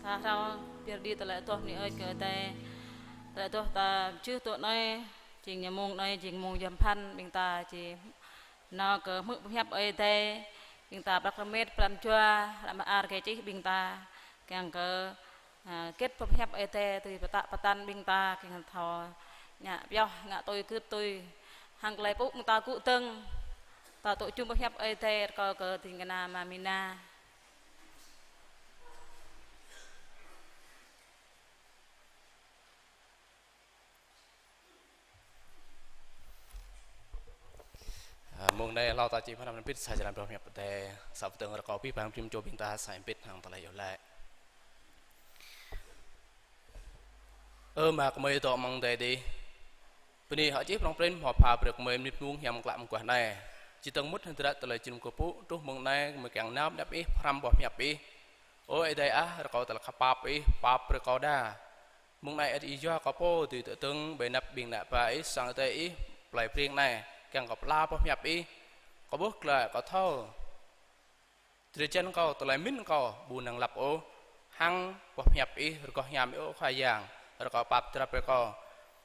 ta hrâo pơyơr đĭ tơlơi adoh bơni ơi kơ Adai. Tơlơi adoh ta čih tui anai, jing ñu mông anai, jing mông yom pơphan ƀing ta či nao kơ hmư̆ boh hiăp Ơi Adai, ƀing ta prăk rơmet pran jua, ră mơar kơ čih ƀing ta, kiăng kơ, a, hơget boh hiăp Ơi Adai tui pơtă pơtăn ƀing ta, kiăng thâo ngă pioh, ngă tui gưt tui. Hăng tơlơi pŭ ƀing ta gŭ dơ̆ng, ta tŭ jum boh hiăp Ơi Adai rơkâo kơ ding kơna Ama Mina. A, mông anai hlâo ta či pơhrăm hrŏm hơbĭt sa črăn boh hiăp Adai, sa pơtơ̆ng rơkâo abih bang rĭm čô ƀing ta sa hrŏm hơbĭt hăng tơlơi iâu laĭ. Ơ Ama gơmơi dŏ amăng adai adih, bơni hơơč Ih prŏng prin hmâo pha brơi kơ gơmơi mơnit mông hiam klă mơguah anai. Či dơ̆ng mŭt hơdră tơlơi jơnum kơkuh pơpŭ, truh mông anai gơmơi kiăng nao pơ anăp Ih pơhrăm boh hiăp Ih. Ơ Ơi Adai ah, rơkâo tơlơi khăp pap Ih, pap brơi kơ kâo đa. Mông anai ăt Ih yua kơ pô dưi tơdơ̆ng ƀơi anăp ƀing ană bă Ih, sang Ơi Adai Ih, plei Breng anai, kiăng kơ pơala boh hiăp Ih, kâo ƀuh glaĭ kâo thâo drơi jăn kâo, tơlơi mĭn kâo ƀu năng lăp ôh, hăng boh hiăp Ih rơgoh hiam Ih ơ Khua Yang, rơkâo pap drap brơi kâo.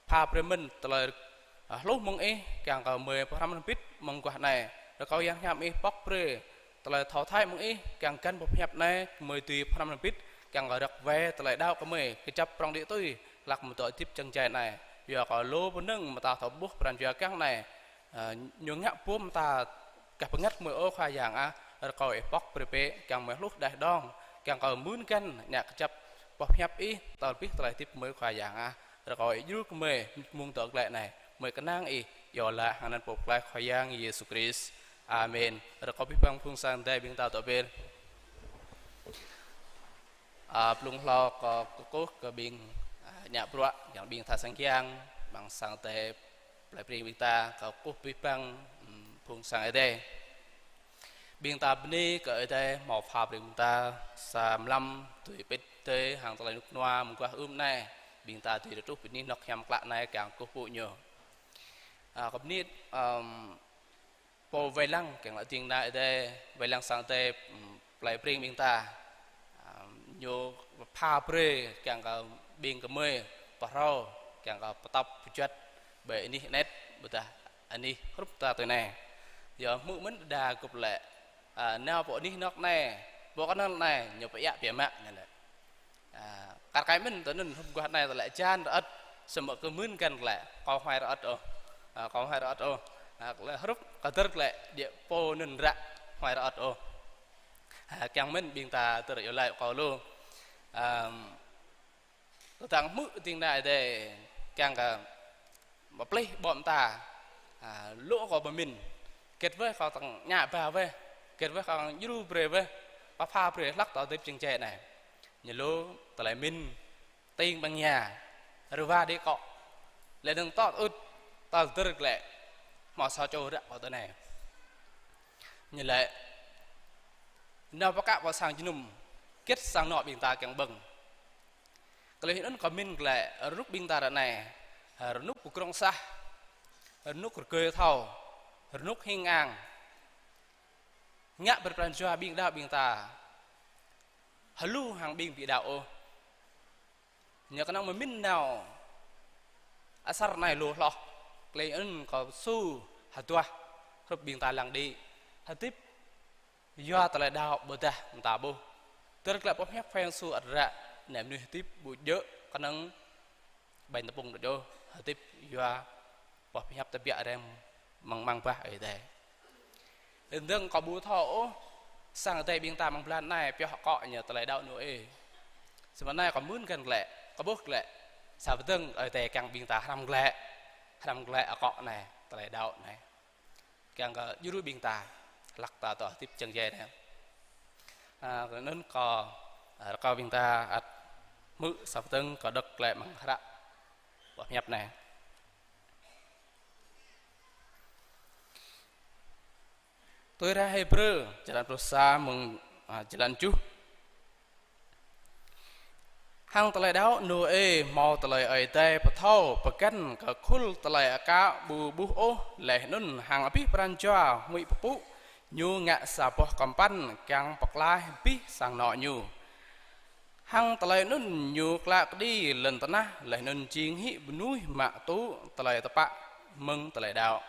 Pha brơi mơ̆n tơlơi, a, hluh mơ̆ng Ih, kiăng kơ gơmơi pơhrăm hrŏm hơbĭt mơguah anai. Rơkâo Yang Hiam Ih pŏk brơi tơlơi thâo thâo mơ̆ng Ih, kiăng găn boh hiăp anai, gơmơi dưi pơhrăm hrŏm hơbĭt, kiăng kơ răk wai tơlơi đaŏ gơmơi, kơjăp prŏng đĭ tui, hlak mơ̆ng dŏ hơdip jăng jai anai. Yua kơ lu bơnơ̆ng mơta thâo ƀuh pran jua kiăng anai, a, ñu ngă pơm ta gah bơngăt gơmơi ơ Khua Yang ah, rơkâo Ih pŏk brơi bĕ, kiăng gơmơi hluh đah đong, kiăng kơ mưn găn, ngă kơjăp boh hiăp Ih, tơl abih tơlơi hơdip gơmơi Khua Yang ah. Rơkâo Ih djru kơ gơmơi, mơ̆ng tŏ glaĭ anai, gơmơi kơnang Ih, iâu laĭ hăng anăn Pô Pơklaih Khua Yang Yêsu Krist. Amen. Rơkâo abih bang phung sang Ơi Adai ƀing ta dŏ ƀel. A, blung hlâo kâo kơkuh kơ ƀing, a, ngă bruă, kiăng ƀing tha sang kiăng, amăng sang Ơi Adai plei Breng ƀing ta, kâo kơkuh abih bang, ưm, phung sang Ơi Adai. Ƀing ta bơni kơ Ơi Adai hmâo pha brơi ƀing ta sa mlam dưi pĭt tơi hăng tơlơi rơnŭk rơnua mơguah ưm anai. Ƀing ta dưi tơtruh pơ anih anŏ hiam klă anai kiăng kơkuh pơpŭ Ñu. A, kâo bơni, ưm, pô wai lăng kiăng lăi ding kơna Ơi Adai, wai lăng sang Ơi Adai, ưm, plei Breng ƀing ta. Ưm, ñu pha brơi kiăng kơ ƀing gơmơi pơhrâo, kiăng kơ pơtŏp pơjuăt ƀơi anih anet, ƀôdah anih hrup ta tui anai. Yua hmư̆ mơ̆n đa gŭp lĕ, a, nao pơ anih anŏ anai, pơ kơnăl anai, ñu pơiă biă mă, ñu lĕ. A, kar kaĭ mơ̆n tơ anŭn hrup mơguah anai tơlơi jan rơơ̆t, samơ̆ kơ mưn găn tơlơi, kâo huai rơơ̆t ôh. A, kâo huai rơơ̆t ôh. A, tơlơi hrup kơdơr tơlơi, djơ̆ pô anŭn ră huai rơơ̆t ôh. A, kiăng mơ̆n ƀing ta tơlơi iâu laĭ kâo lu. Ưm, tơdang hmư̆ ding kơna Ơi Adai, kiăng kơ pơplih ƀô̆ mơta, a, lu kâo pơmĭn, hơget wơ̆t kâo tơ̆ng ngă ba wơ̆t, hơget wơ̆t kâo djru brơi wơ̆t, pơpha brơi hlăk tơlơi hơdip jing jai anai. Ñu lu tơlơi mĭn, tĭng ƀăng ña, rơwa đĭ akŏ, lĕ dơ̆ng tŏ ŭt, tơl dơ̆r glaĭ, hmâo sa čô ră kâo tơ anai. Ñu lĕ, nao pơkă pơ sang jơnum, hơget sang anŏ ƀing ta kiăng ƀơ̆ng. Tơlơi anŭn kâo mĭn glaĭ, rơnŭk ƀing ta ră anai, rơnŭk pơgrong sah, rơnŭk rơgơi thâo, rơnŭk hing ang, ngă brơi pran jua ƀing đaŏ ƀing ta hơlu hăng ƀing ƀu đaŏ ôh. Ñu kơnơ̆ng mơ̆ mĭn nao asar anai lu hloh, tơlơi anŭn kâo su hơduah hrup ƀing ta lăng đĭ, hơdip yua tơlơi đaŏ ƀôdah mơta ƀuh. Tơl glaĭ boh hiăp Khua Yang Yêsu ăt ră, anai mơnuih hơdip ƀu djơ̆ kơnơ̆ng ƀañ tơpŭng đôč ôh, hơdip yua boh hiăp tơbiă rai mơ̆ng amăng bah Ơi Adai. Lĕ dơ̆ng kâo ƀu thâo ôh, sang Ơi Adai ƀing ta amăng blan anai pioh akŏ ñu tơlơi đaŏ Nôê. Samơ̆ anai kâo mưn găn glaĭ, kâo ƀuh glaĭ, sa pơdơ̆ng Ơi Adai kiăng ƀing ta hrăm glaĭ, hrăm glaĭ akŏ anai, tơlơi đaŏ anai. Kiăng kơ djru ƀing ta, hlăk ta dŏ hơdip jing jai anai. A, kơ anŭn kâo, a, rơkâo ƀing ta ăt hmư̆ sa pơdơ̆ng kâo đŏk glaĭ amăng hră boh hiăp anai. Tui hră Hêbrơ, črăn pluh sa mơ̆ng, a, črăn tơjuh. Hăng tơlơi đaŏ Nôê hmâo tơlơi Ơi Adai pơthâo pơgăn kơ khul tơlơi aka ƀu ƀuh ôh, laih anŭn hăng abih pran jua huĭ pơpŭ, Ñu ngă sa boh kơmpăn kiăng pơklaih abih sang anŏ ñu. Hăng tơlơi anŭn ñu klă kơđi lŏn tơnah, laih anŭn jing hĭ mơnuih mă tŭ tơlơi tơpă mơ̆ng tơlơi đaŏ.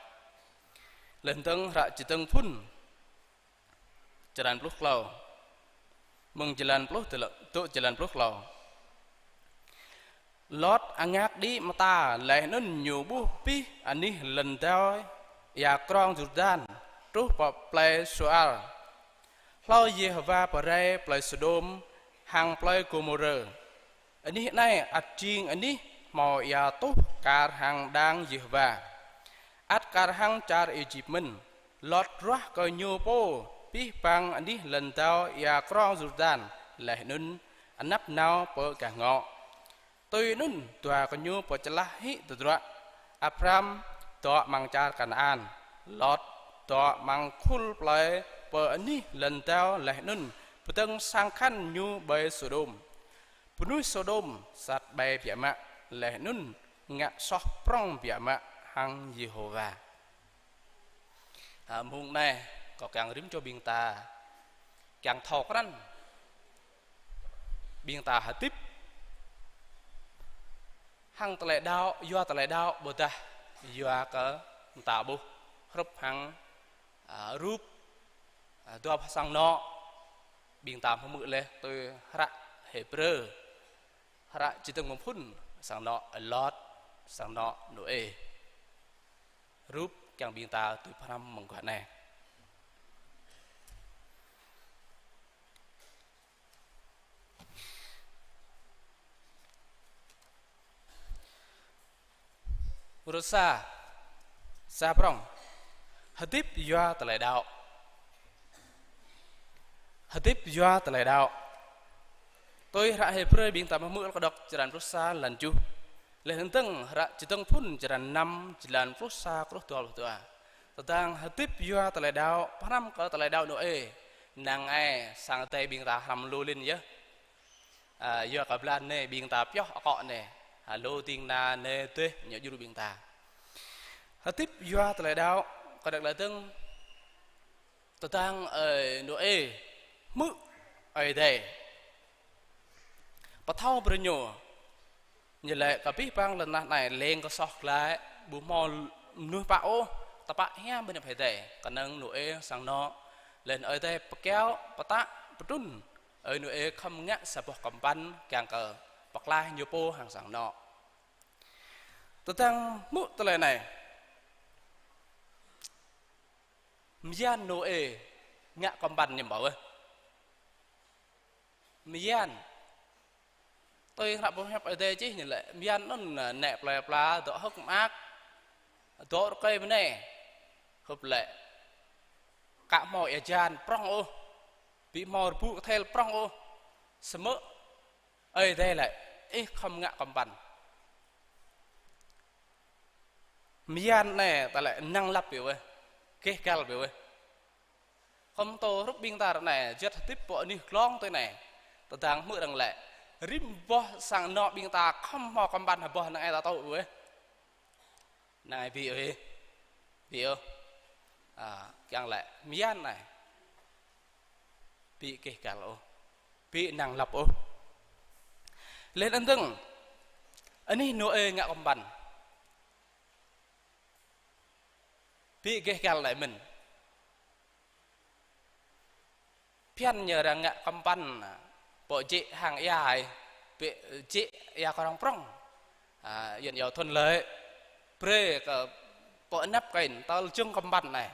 Laih dơ̆ng hră Čơdơ̆ng Phŭn, črăn pluh klâo, mơ̆ng jơlan pluh tơl-, tŭ jơlan pluh klâo. Lot angak đĭ mơta, laih anŭn ñu ƀuh abih anih lŏn dao ia krong Yurdan, truh pơ plei Soar. Hlâo Yêhôwa pơrai plei Sôđôm hăng plei Gômôrơ. Anih anai ăt jing anih hmâo ia tuh kar hăng đang Yêhôwa, ăt kar hăng čar Êjip mơ̆n. Lot ruah kơ ñu pô abih bang anih lŏn dao ia krong Yurdan, laih anŭn anăp nao pơ gah ngŏ. Tui anŭn dua gơñu pơčơlah hĭ tơdruă. Abram dŏ amăng čar Kanaan, Lot dŏ amăng khul plei pơ anih lŏn dao laih anŭn pơdơ̆ng sang khăn ñu ƀơi Sôđôm. Mơnuih Sôđôm sat ƀai biă mă, laih anŭn ngă soh prŏng biă mă hăng Yêhôwa. Ha, mơ̆ng anai, kâo kiăng rĭm čô ƀing ta kiăng thâo krăn ƀing ta hơdip hăng tơlơi đaŏ, yua tơlơi đaŏ ƀôdah yua kơ mơta ƀuh hrup hăng, a, rup, a, dua boh sang anŏ ƀing ta hmư̆ laih tui hră Hêbrơ, hră Čơdơ̆ng Mơ̆ng Phŭn, sang anŏ Lot, sang anŏ Nôê. Rup kiăng ƀing ta tui pơhrăm mơguah anai. Rơsa, sa prŏng. Hơdip yua tơlơi đaŏ. Hơdip yua tơlơi đaŏ. Tui hră Hêbrơ ƀing ta hmư̆ kơ đŏk črăn pluh sa lan tơjuh. Laih anŭn dơ̆ng hră Čơdơ̆ng Phŭn črăn năm, jơlan pluh sa truh dua pluh dua. Tơdang hơdip yua tơlơi đaŏ, pơhrăm kơ tơlơi đaŏ Nôê. Năng ai sang Ơi Adai ƀing ta hrăm lu lin yơh. A, yua kơ blan anai ƀing ta pioh akŏ anai. A, lu ding kơna anai dêh ñu djru ƀing ta. Hơdip yua tơlơi đaŏ, kơ đŏk lĕ dơ̆ng tơdang ơi Nôê hmư̆ Ơi Adai pơthâo brơi ñu. Ñu laĭ kơ abih bang lŏn tơnah anai lêng kơ soh glaĭ, ƀu hmâo mơnuih pă ôh, tơpă hiam biă mă Ơi Adai, kơnơ̆ng Nôê sang anŏ. Laih anŭn Ơi Adai pơkiaŏ, pơtă, pơtrŭn, ơi Nôê khŏm ngă sa boh kơmpăn, kiăng kơ pơklaih ñu pô hăng sang anŏ. Tơdang hmư̆ tơlơi anai, mơyang Nôê ngă kơmpăn ñu ƀu ôh. Mơyang. Tui hră boh hiăp Ơi Adai čih ñu laĭ, mơyang anŭn nĕ plơi pla, dŏ hơ̆k mơak, dŏ rơkơi bơnai. Hrup lĕ ka hmâo ia hơjan prŏng ôh, ƀu hmâo rơbŭ kơthel prŏng ôh. Samơ̆ Ơi Adai laĭ, ih khŏm ngă kơmpăn. Mơyang anai ta laĭ năng lăp biă weh, gêh gal biă weh. Khŏm tô hrup ƀing ta ră anai, juăt hơdip pơ anih glông tui anai. Tơdang hmư̆ arăng laĭ, rĭm boh sang anŏ ƀing ta khŏm hmâo kơmpăn hơboh năng ai ta tŭ weh. Năng ai ƀu ôh, ƀu ôh. A, kiăng laĭ, mơyang anai. Ƀu gêh gal ôh, ƀu năng lăp ôh. Laih anŭn dơ̆ng, anih Nôê ngă kơmpăn. Ƀu gêh gal laih mơ̆n. Phiăn ñu arăng ngă kơmpăn, pơ jĕ hăng ia ai, pơ jĕ ia kơ arăng prŏng. A, yơ̆n yua thuận lợi, brơi kơ pơ anăp kơin, tơl jơ̆ng kơmpăn anai.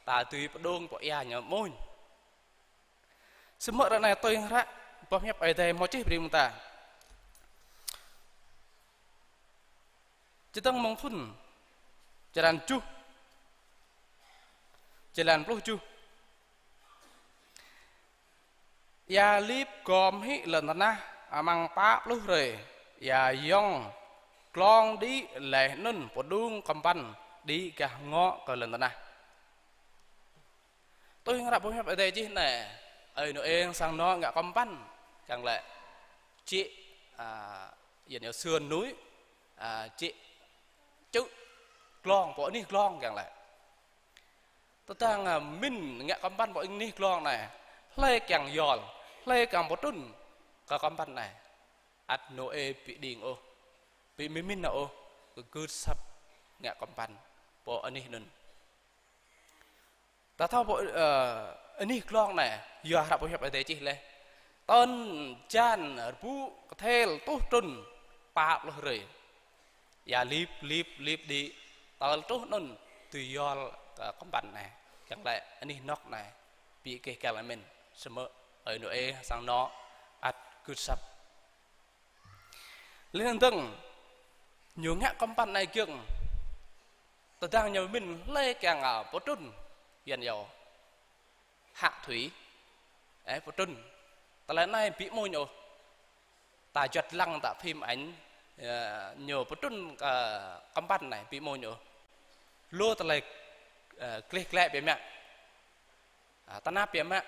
Ta dưi pơdŏng pơ ia ñu mơ̆n. Samơ̆ ră anai tui hră boh hiăp Ơi Adai hmâo čih brơi mơ̆ng ta. Čơdơ̆ng Mơ̆ng Phŭn, črăn tơjuh, jơlan pluh tơjuh. Ia lip gom hĭ lŏn tơnah amăng pă pluh hrơi, ia yŏng glông đĭ laih anŭn pơdŏng kơmpăn đĭ gah ngŏ kơ lŏn tơnah. Tui hră boh hiăp Ơi Adai čih anai, ơi Nôê hăng sang anŏ ngă kơmpăn, kiăng laĭ jĕ, a, yơ̆n yua sườn núi, a, jĕ čư̆ glông, pơ anih glông kiăng laĭ. Tơdang, a, mĭn ngă kơmpăn pơ anih glông anai, hlơi kiăng yol, hlơi kiăng pơtrŭn kơ kơmpăn anai, ăt Nôê ƀu đing ôh, ƀu mĭn nao ôh, kơ gưt asăp ngă kơmpăn pơ anih anŭn. Ta thâo pơ, ơ, anih glông anai, yua hră pơhiăp Ơi Adai čih laih. Tơl jan rơbŭ kơthel tuh trŭn pă pluh hrơi. Ia lip, lip, lip đĭ, tơl truh anŭn tui yol kơ kơmpăn anai. Kiăng laĭ anih anŏk anai, ƀu gêh găl mĭn, samơ̆ ơi Nôê hăng sang anŏ ăt gưt asăp. Laih anŭn dơ̆ng, ñu ngă kơmpăn anai giŏng. Tơdang ñu mĭn hlơi kiăng, a, pơtrŭn, yuan yâo, hạ thủy, ơ, pơtrŭn. Tơlơi anai ƀu mơñum ôh. Ta juăt lăng ta phim ảnh, ơ, ñu pơtrŭn kơ kơmpăn anai ƀu mơñum ôh. Lu tơlơi, ơ, gleh gleh biă mă. A, tơnap biă mă.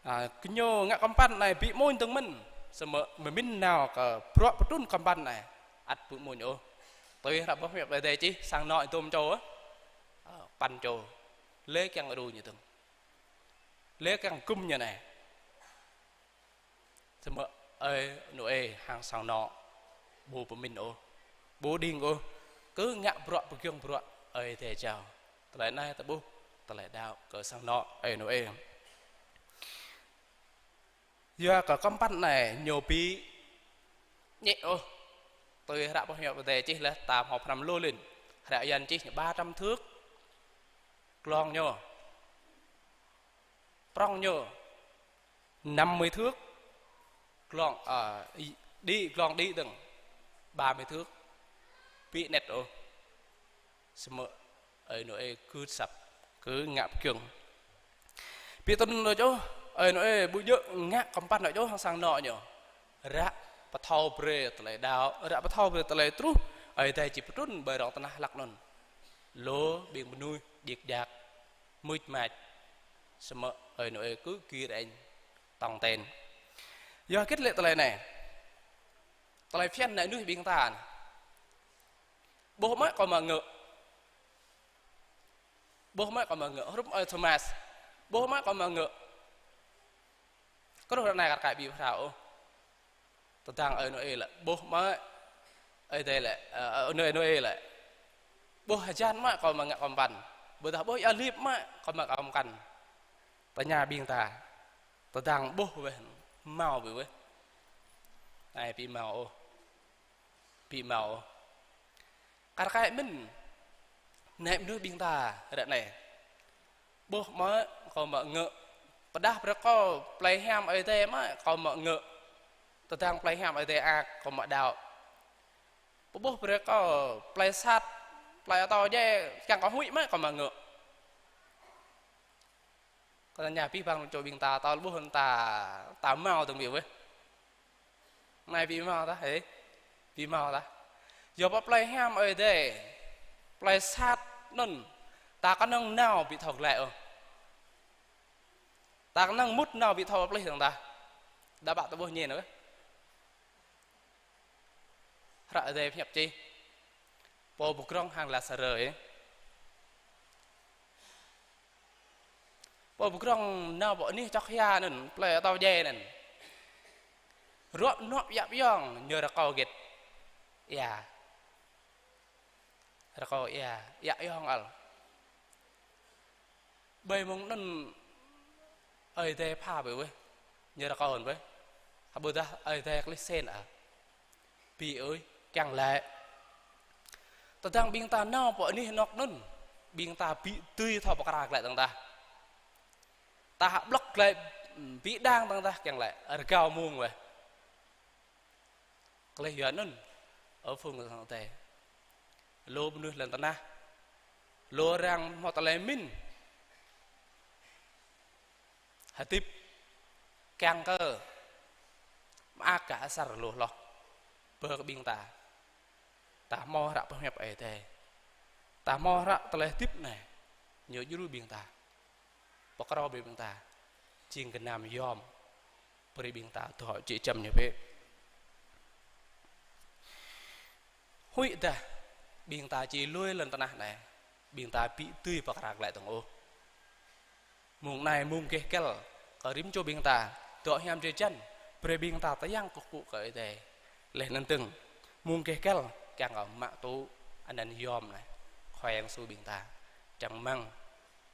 A, kơ ñu ngă kơmpăn anai ƀu mơñum dơ̆ng mơ̆n. Samơ̆ mơ̆n mĭn nao kơ bruă pơtrŭn kơmpăn anai, ăt ƀu mơñum ôh. Tui hră pơhiăp Ơi Adai čih, sang anŏ dôm čô, a, păn čô. Hlơi kiăng đru ñu dơ̆ng, hlơi kiăng gŭm ñu anai. Samơ̆ ơi Nôê hăng sang anŏ ƀu pơmĭn ôh, ƀu đing ôh, kơ ngă bruă pơgiŏng bruă Ơi Adai jao. Tơlơi anai ta ƀuh tơlơi đaŏ kơ sang anŏ ơi Nôê. Yua kơ kơmpăn anai ñu ƀu ñĕ ôh. Tui hră pơhiăp Ơi Adai čih laih, ta hmâo pơhrăm lu lin. Hră yuan čih ñu ba trăm thước glông ñu. Prŏng ñu năm mươi thước, glông, a, đĭ, glông đĭ dơ̆ng ba mươi thước, ƀu anet ôh. Samơ̆ ơi Nôê gưt asăp, kơ ngă pơgiŏng. Ƀu tŭ anŭn đôč ôh, ơi Nôê ƀu djơ̆ ngă kơmpăn đôč ôh hăng sang anŏ ñu. Ră pơthâo brơi tơlơi đaŏ, ră pơthâo brơi tơlơi truh Ơi Adai či pơtrŭn ƀơi rŏng tơnah hlăk anŭn. Lu ƀing mơnuih djik djak, mưč mač. Samơ̆ ơi Nôê kơ gir añ tong ten. Yua hơget lĕ tơlơi anai? Tơlơi phiăn anai mơnuih ƀing ta anai. Ƀuh mơ̆ kâo mă ngŏ. Ƀuh mơ̆ kâo mă ngŏ. Hrup ơi Thomas. Ƀuh mơ̆ kâo mă ngŏ. Kơ rŏh ră anai kar kaĭ ƀu phrâo ôh. Tơdang ơi Nôê laĭ ƀuh mơ̆, Ơi Adai laĭ, ơ, ơ, Nôê, Nôê laĭ ƀuh hơjan mơ̆ kâo mă ngă kơmpăn. Ƀôdah ƀuh ia lip mơ̆ kâo mă kơmpăn. Tơña ƀing ta, tơdang ƀuh weh, hmâo ƀu weh? Anai ƀu hmâo ôh. Ƀu hmâo ôh. Kar kaĭ mĭn, anai mơnuih ƀing ta ră anai. Ƀuh mơ̆ kâo mă ngŏ. Pơdah brơi kâo plei hiam Ơi Adai mơ̆ kâo mă ngŏ. Tơdang plei hiam Ơi Adai ăt kâo mă đaŏ. Pơƀuh brơi kâo plei sat, plei atâo djai, kiăng kâo huĭ mơ̆ kâo mă ngŏ. Kâo tơña abih bang čô ƀing ta, ta ƀuh ta, ta hmâo dơ̆ng ƀu weh? Anai ƀu hmâo tah hĕ? Ƀu hmâo tah. Yua pơ plei hiam Ơi Adai, plei sat anŭn, ta kơnơ̆ng nao ƀu thâo glaĭ ôh. Ta kơnơ̆ng mŭt nao ƀu thâo pơplih dơ̆ng tah. Đa ƀă ta ƀuh ñen ôh. Hră Ơi Adai pơhiăp čih pô pơdrŏng hăng Lazarơ. Pô pơdrŏng nao pơ anih čŏk hia anŭn, plei atâo djai anŭn. Ruă nuă ia pơyong ñu rơkâo hơget? Ia. Rơkâo ia, ia yong ăl. Ƀơi mông anŭn Ơi Adai pha ƀu weh, ñu rơkâo ƀu weh. Hă ƀôdah Ơi Adai klih sen ăl. Ƀu ơi, kiăng laĭ. Tơdang ƀing ta nao pơ anih anŏk anŭn, ƀing ta ƀu dưi thâo pơkra glaĭ dơ̆ng tah. Ta hă blŏk glaĭ, ƀu đang dơ̆ng tah kiăng laĭ, rơgao mông weh. Klih yua anŭn, ơ phung sang Ơi Adai. Lu mơnuih lŏn tơnah. Lu arăng hmâo tơlơi mĭn. Hơdip kiăng kơ mơak kơ asar lu hloh. Pơ kơ ƀing ta. Ta hmâo hră pơhiăp Ơi Adai. Ta hmâo hră tơlơi hơdip anai. Ñu djru ƀing ta. Pơkrô brơi ƀing ta, jing gơnam yom, brơi ƀing ta dŏ jĕ čăm ñu bĕ. Huĭ dah, ƀing ta či lui lŏn tơnah anai, ƀing ta ƀu dưi pơkra glaĭ dơ̆ng ôh. Mông anai mông gêh găl kơ rĭm čô ƀing ta, dŏ hiam drơi jăn, brơi ƀing ta tơyang kơkuh kơ Ơi Adai. Laih anŭn dơ̆ng, mông gêh găl kiăng kơ mă tŭ anăn yom anai, Khua Yang Yêsu ƀing ta, čang mơ̆ng,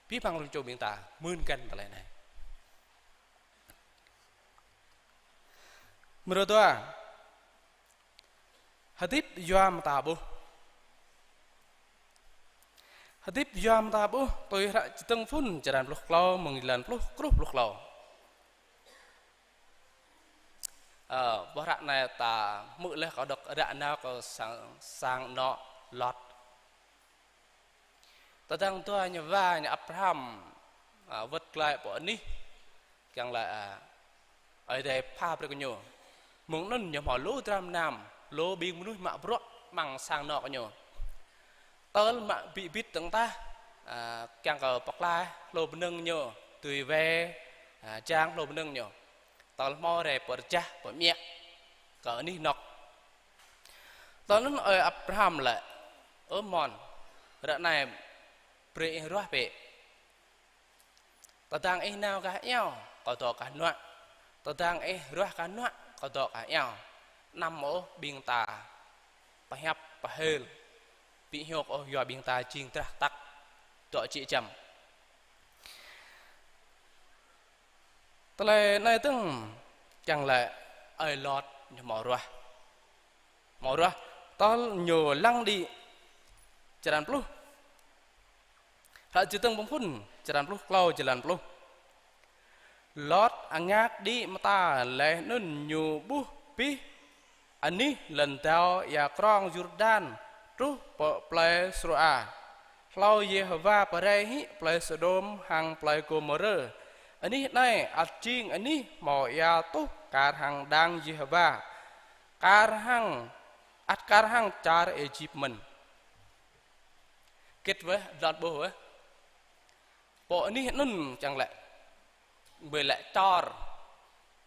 abih bang rĭm čô ƀing ta mưn găn tơlơi anai. Mrô dua, hơdip yua mơta ƀuh. Hơdip yua mơta ƀuh, tui hră Čơdơ̆ng Phŭn črăn pluh klâo, mơ̆ng jơlan pluh truh pluh klâo. Ơ, boh hră anai ta hmư̆ laih kơ dŏ hră nao kơ sang, sang anŏ Lot. Tơdang dua ñu wa ñu Abraham, a, wơ̆t glaĭ pơ anih, kiăng laĭ, a, Ơi Adai pha brơi kơ ñu. Mơ̆ng anŭn ñu hmâo lu dram nam, lu ƀing mơnuih mă bruă amăng sang anŏ kơ ñu. Tơl mă ƀĭ bĭt dơ̆ng tah, a, kiăng kơ pơklaih hlô bơnơ̆ng ñu, tui wai, a, jang hlô bơnơ̆ng ñu. Tơl hmâo rai pơrơjah pơmiă kơ anih anŏ. Tơl anŭn ơi Abraham laĭ: Ơ mon, ră anai brơi ih ruah bĕ. Tơdang ih nao gah iao, kâo dŏ gah nuă. Tơdang ih ruah gah nuă, kâo dŏ gah iao. Anăm ôh ƀing ta pơhiăp pơhil, ƀu hiôk ôh yua ƀing ta jing drah tăk, dŏ jĕ jăm. Tơlơi anai dơ̆ng kiăng laĭ ơi Lot ñu hmâo ruah. Hmâo ruah, tơl ñu lăng đĭ črăn pluh. Hră Čơdơ̆ng Phŭn črăn pluh klâo jơlan pluh. Lot angak đĭ mơta laih anŭn ñu ƀuh abih anih lŏn dâo ia krong Yurdan truh pơ plơi Sôrôa, hlâo Yêhôwa pơrai hĭ plơi Sôđôm hăng plơi Gômôrơ. Anih anai ăt jing anih hmâo ia tuh kar hăng đang Yêhôwa, kar hăng, ăt kar hăng čar Êjip mơ̆n. Gĭt wơh, Lot ƀuh wơh. Pơ anih anŭn čang lĕ, ƀơi lĕ čor,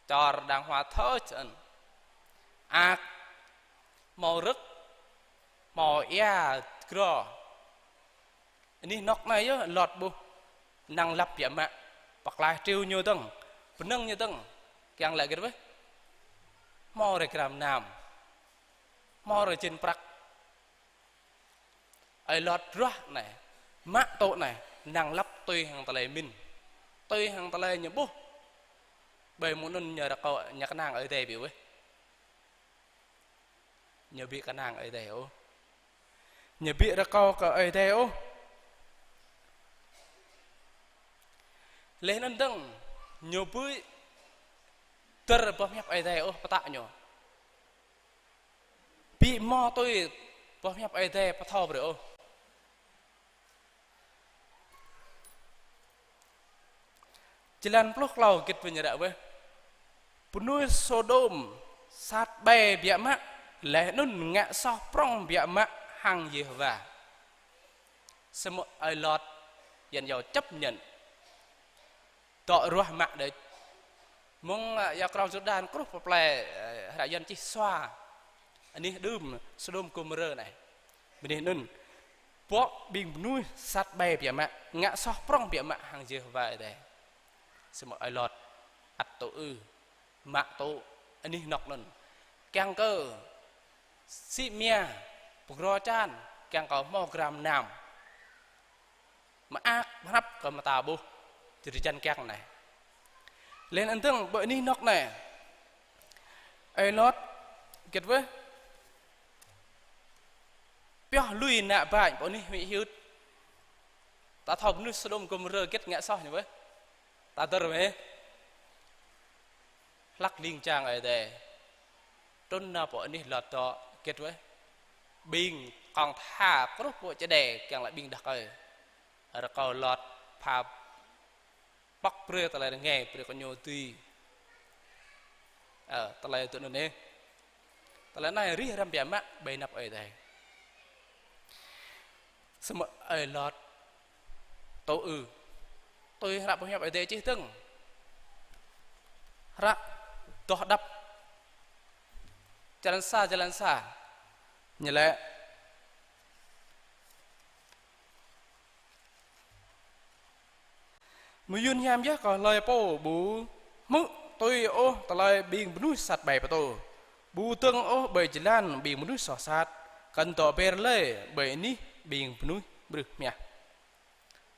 čor đang hua thơč anŭn. Ak, hmâo rơ̆k, hmâo ia grô. Anih anŏ anai yơh Lot ƀuh, năng lăp biă mă, pơklaih triu ñu dơ̆ng, bơnơ̆ng ñu dơ̆ng, kiăng lĕ gĭt wơh. Hmâo rai gram nam, hmâo rai jên prăk. Ơi Lot ruah anai, mă tŭ anai, năng lăp tui hăng tơlơi mĭn, tui hăng tơlơi ñu ƀuh. Ƀơi mông anŭn ñu rơkâo, ñu kơnang Ơi Adai ƀu wơh. Ñu ƀu kơnang Ơi Adai ôh. Ñu ƀu rơkâo kơ Ơi Adai ôh. Laih anŭn dơ̆ng, ñu ƀu dơ̆r boh pơhiăp Ơi Adai ôh pơtă ñu. Ƀu hmâo tui boh pơhiăp Ơi Adai pơthâo brơi ôh. Jơlan pluh klâo gĭt wơ̆t ñu ră wơh. Mơnuih Sôđôm sat ƀai biă mă, laih anŭn ngă soh prŏng biă mă hăng Yêhôwa. Samơ̆ ơi Lot, Yuan yâo chấp nhận dŏ ruah mă đôč. Mơ̆ng, a, ia krong Yurdan truh pơ plơi, ơ, hră Yuan čih Sua. Anih đưm Sôđôm Gômôrơ anai. Bơni anŭn. Pô ƀing mơnuih sat ƀai biă mă, ngă soh prŏng biă mă hăng Yêhôwa Ơi Adai. Samơ̆ ơi Lot ăt tŭ ư, mă tŭ anih anŏ anŭn. Kiăng kơ sĭ mia, pơgrô čan, kiăng kơ hmâo gram nam. Mơak mơnăp kơ mơta ƀuh drơi jăn kiăng anai. Laih anŭn dơ̆ng ƀơi anih anŏ anai, ơi Lot gĭt wơh. Pioh lui ană ƀañ pơ anih huĭ hyưt. Ta thâo mơnuih Sôđôm Gômôrơ gĭt ngă soh ñu wơh. Ta dơ̆r wơh. Hlăk ling jang Ơi Adai. Trŭn nao pơ anih Lot dŏ gĭt wơh. Ƀing kông tha truh pơ čơđai kiăng lĕ ƀing đah kơi. Rơkâo Lot pha pŏk brơi tơlơi rơngai brơi kơ ñu dưi. Ơ, tơlơi tui anŭn yơh. Tơlơi anai rĭm hrăm biă mă ƀơi anăp Ơi Adai. Samơ̆ ơi Lot tŭ ư. Tui hră boh hiăp Ơi Adai čih dơ̆ng. Hră Adoh Đăp. Črăn sa, jơlan sa. Ñu laĭ: Mơyŭn hiam yơh kơ hlơi pô ƀu hmư̆ tui ôh tơlơi ƀing mơnuih sat ƀai pơtô, ƀu dơ̆ng ôh ƀơi jơlan ƀing mơnuih soh sat, kơnơ̆ng dŏ ber lơi ƀơi anih ƀing mơnuih mrưh mah.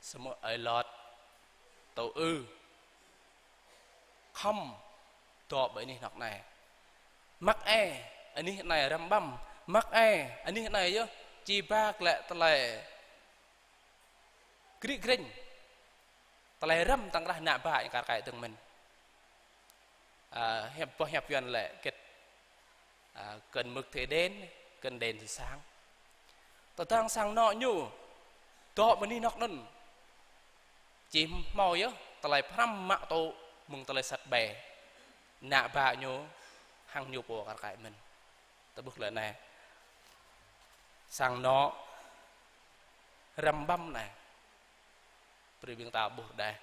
Samơ̆ ơi Lot tŭ ư khŏm dŏ ƀơi anih anŏ anai. Mơak ai anih anai răm ƀăm, mơak ai anih anai yơh či ba glaĭ tơlơi grik greng, tơlơi răm tơ̆ng rah ană bă ih kar kaĭ dơ̆ng mơ̆n. Ơ, hiăp, boh hiăp Yuan lĕ gĕt, ơ, cơn mưa thì đến, cơn đèn thì sáng. Tơdang sang anŏ ñu dŏ ƀơi anih anŏ anŭn, či hmâo yơh tơlơi pơhrăm mă tŭ mơ̆ng tơlơi sat ƀai ană bă ñu hăng ñu pô kar kaĭ mơ̆n. Ta ƀuh lĕ anai, sang anŏ răm ƀăm anai, brơi ƀing ta ƀuh đeh.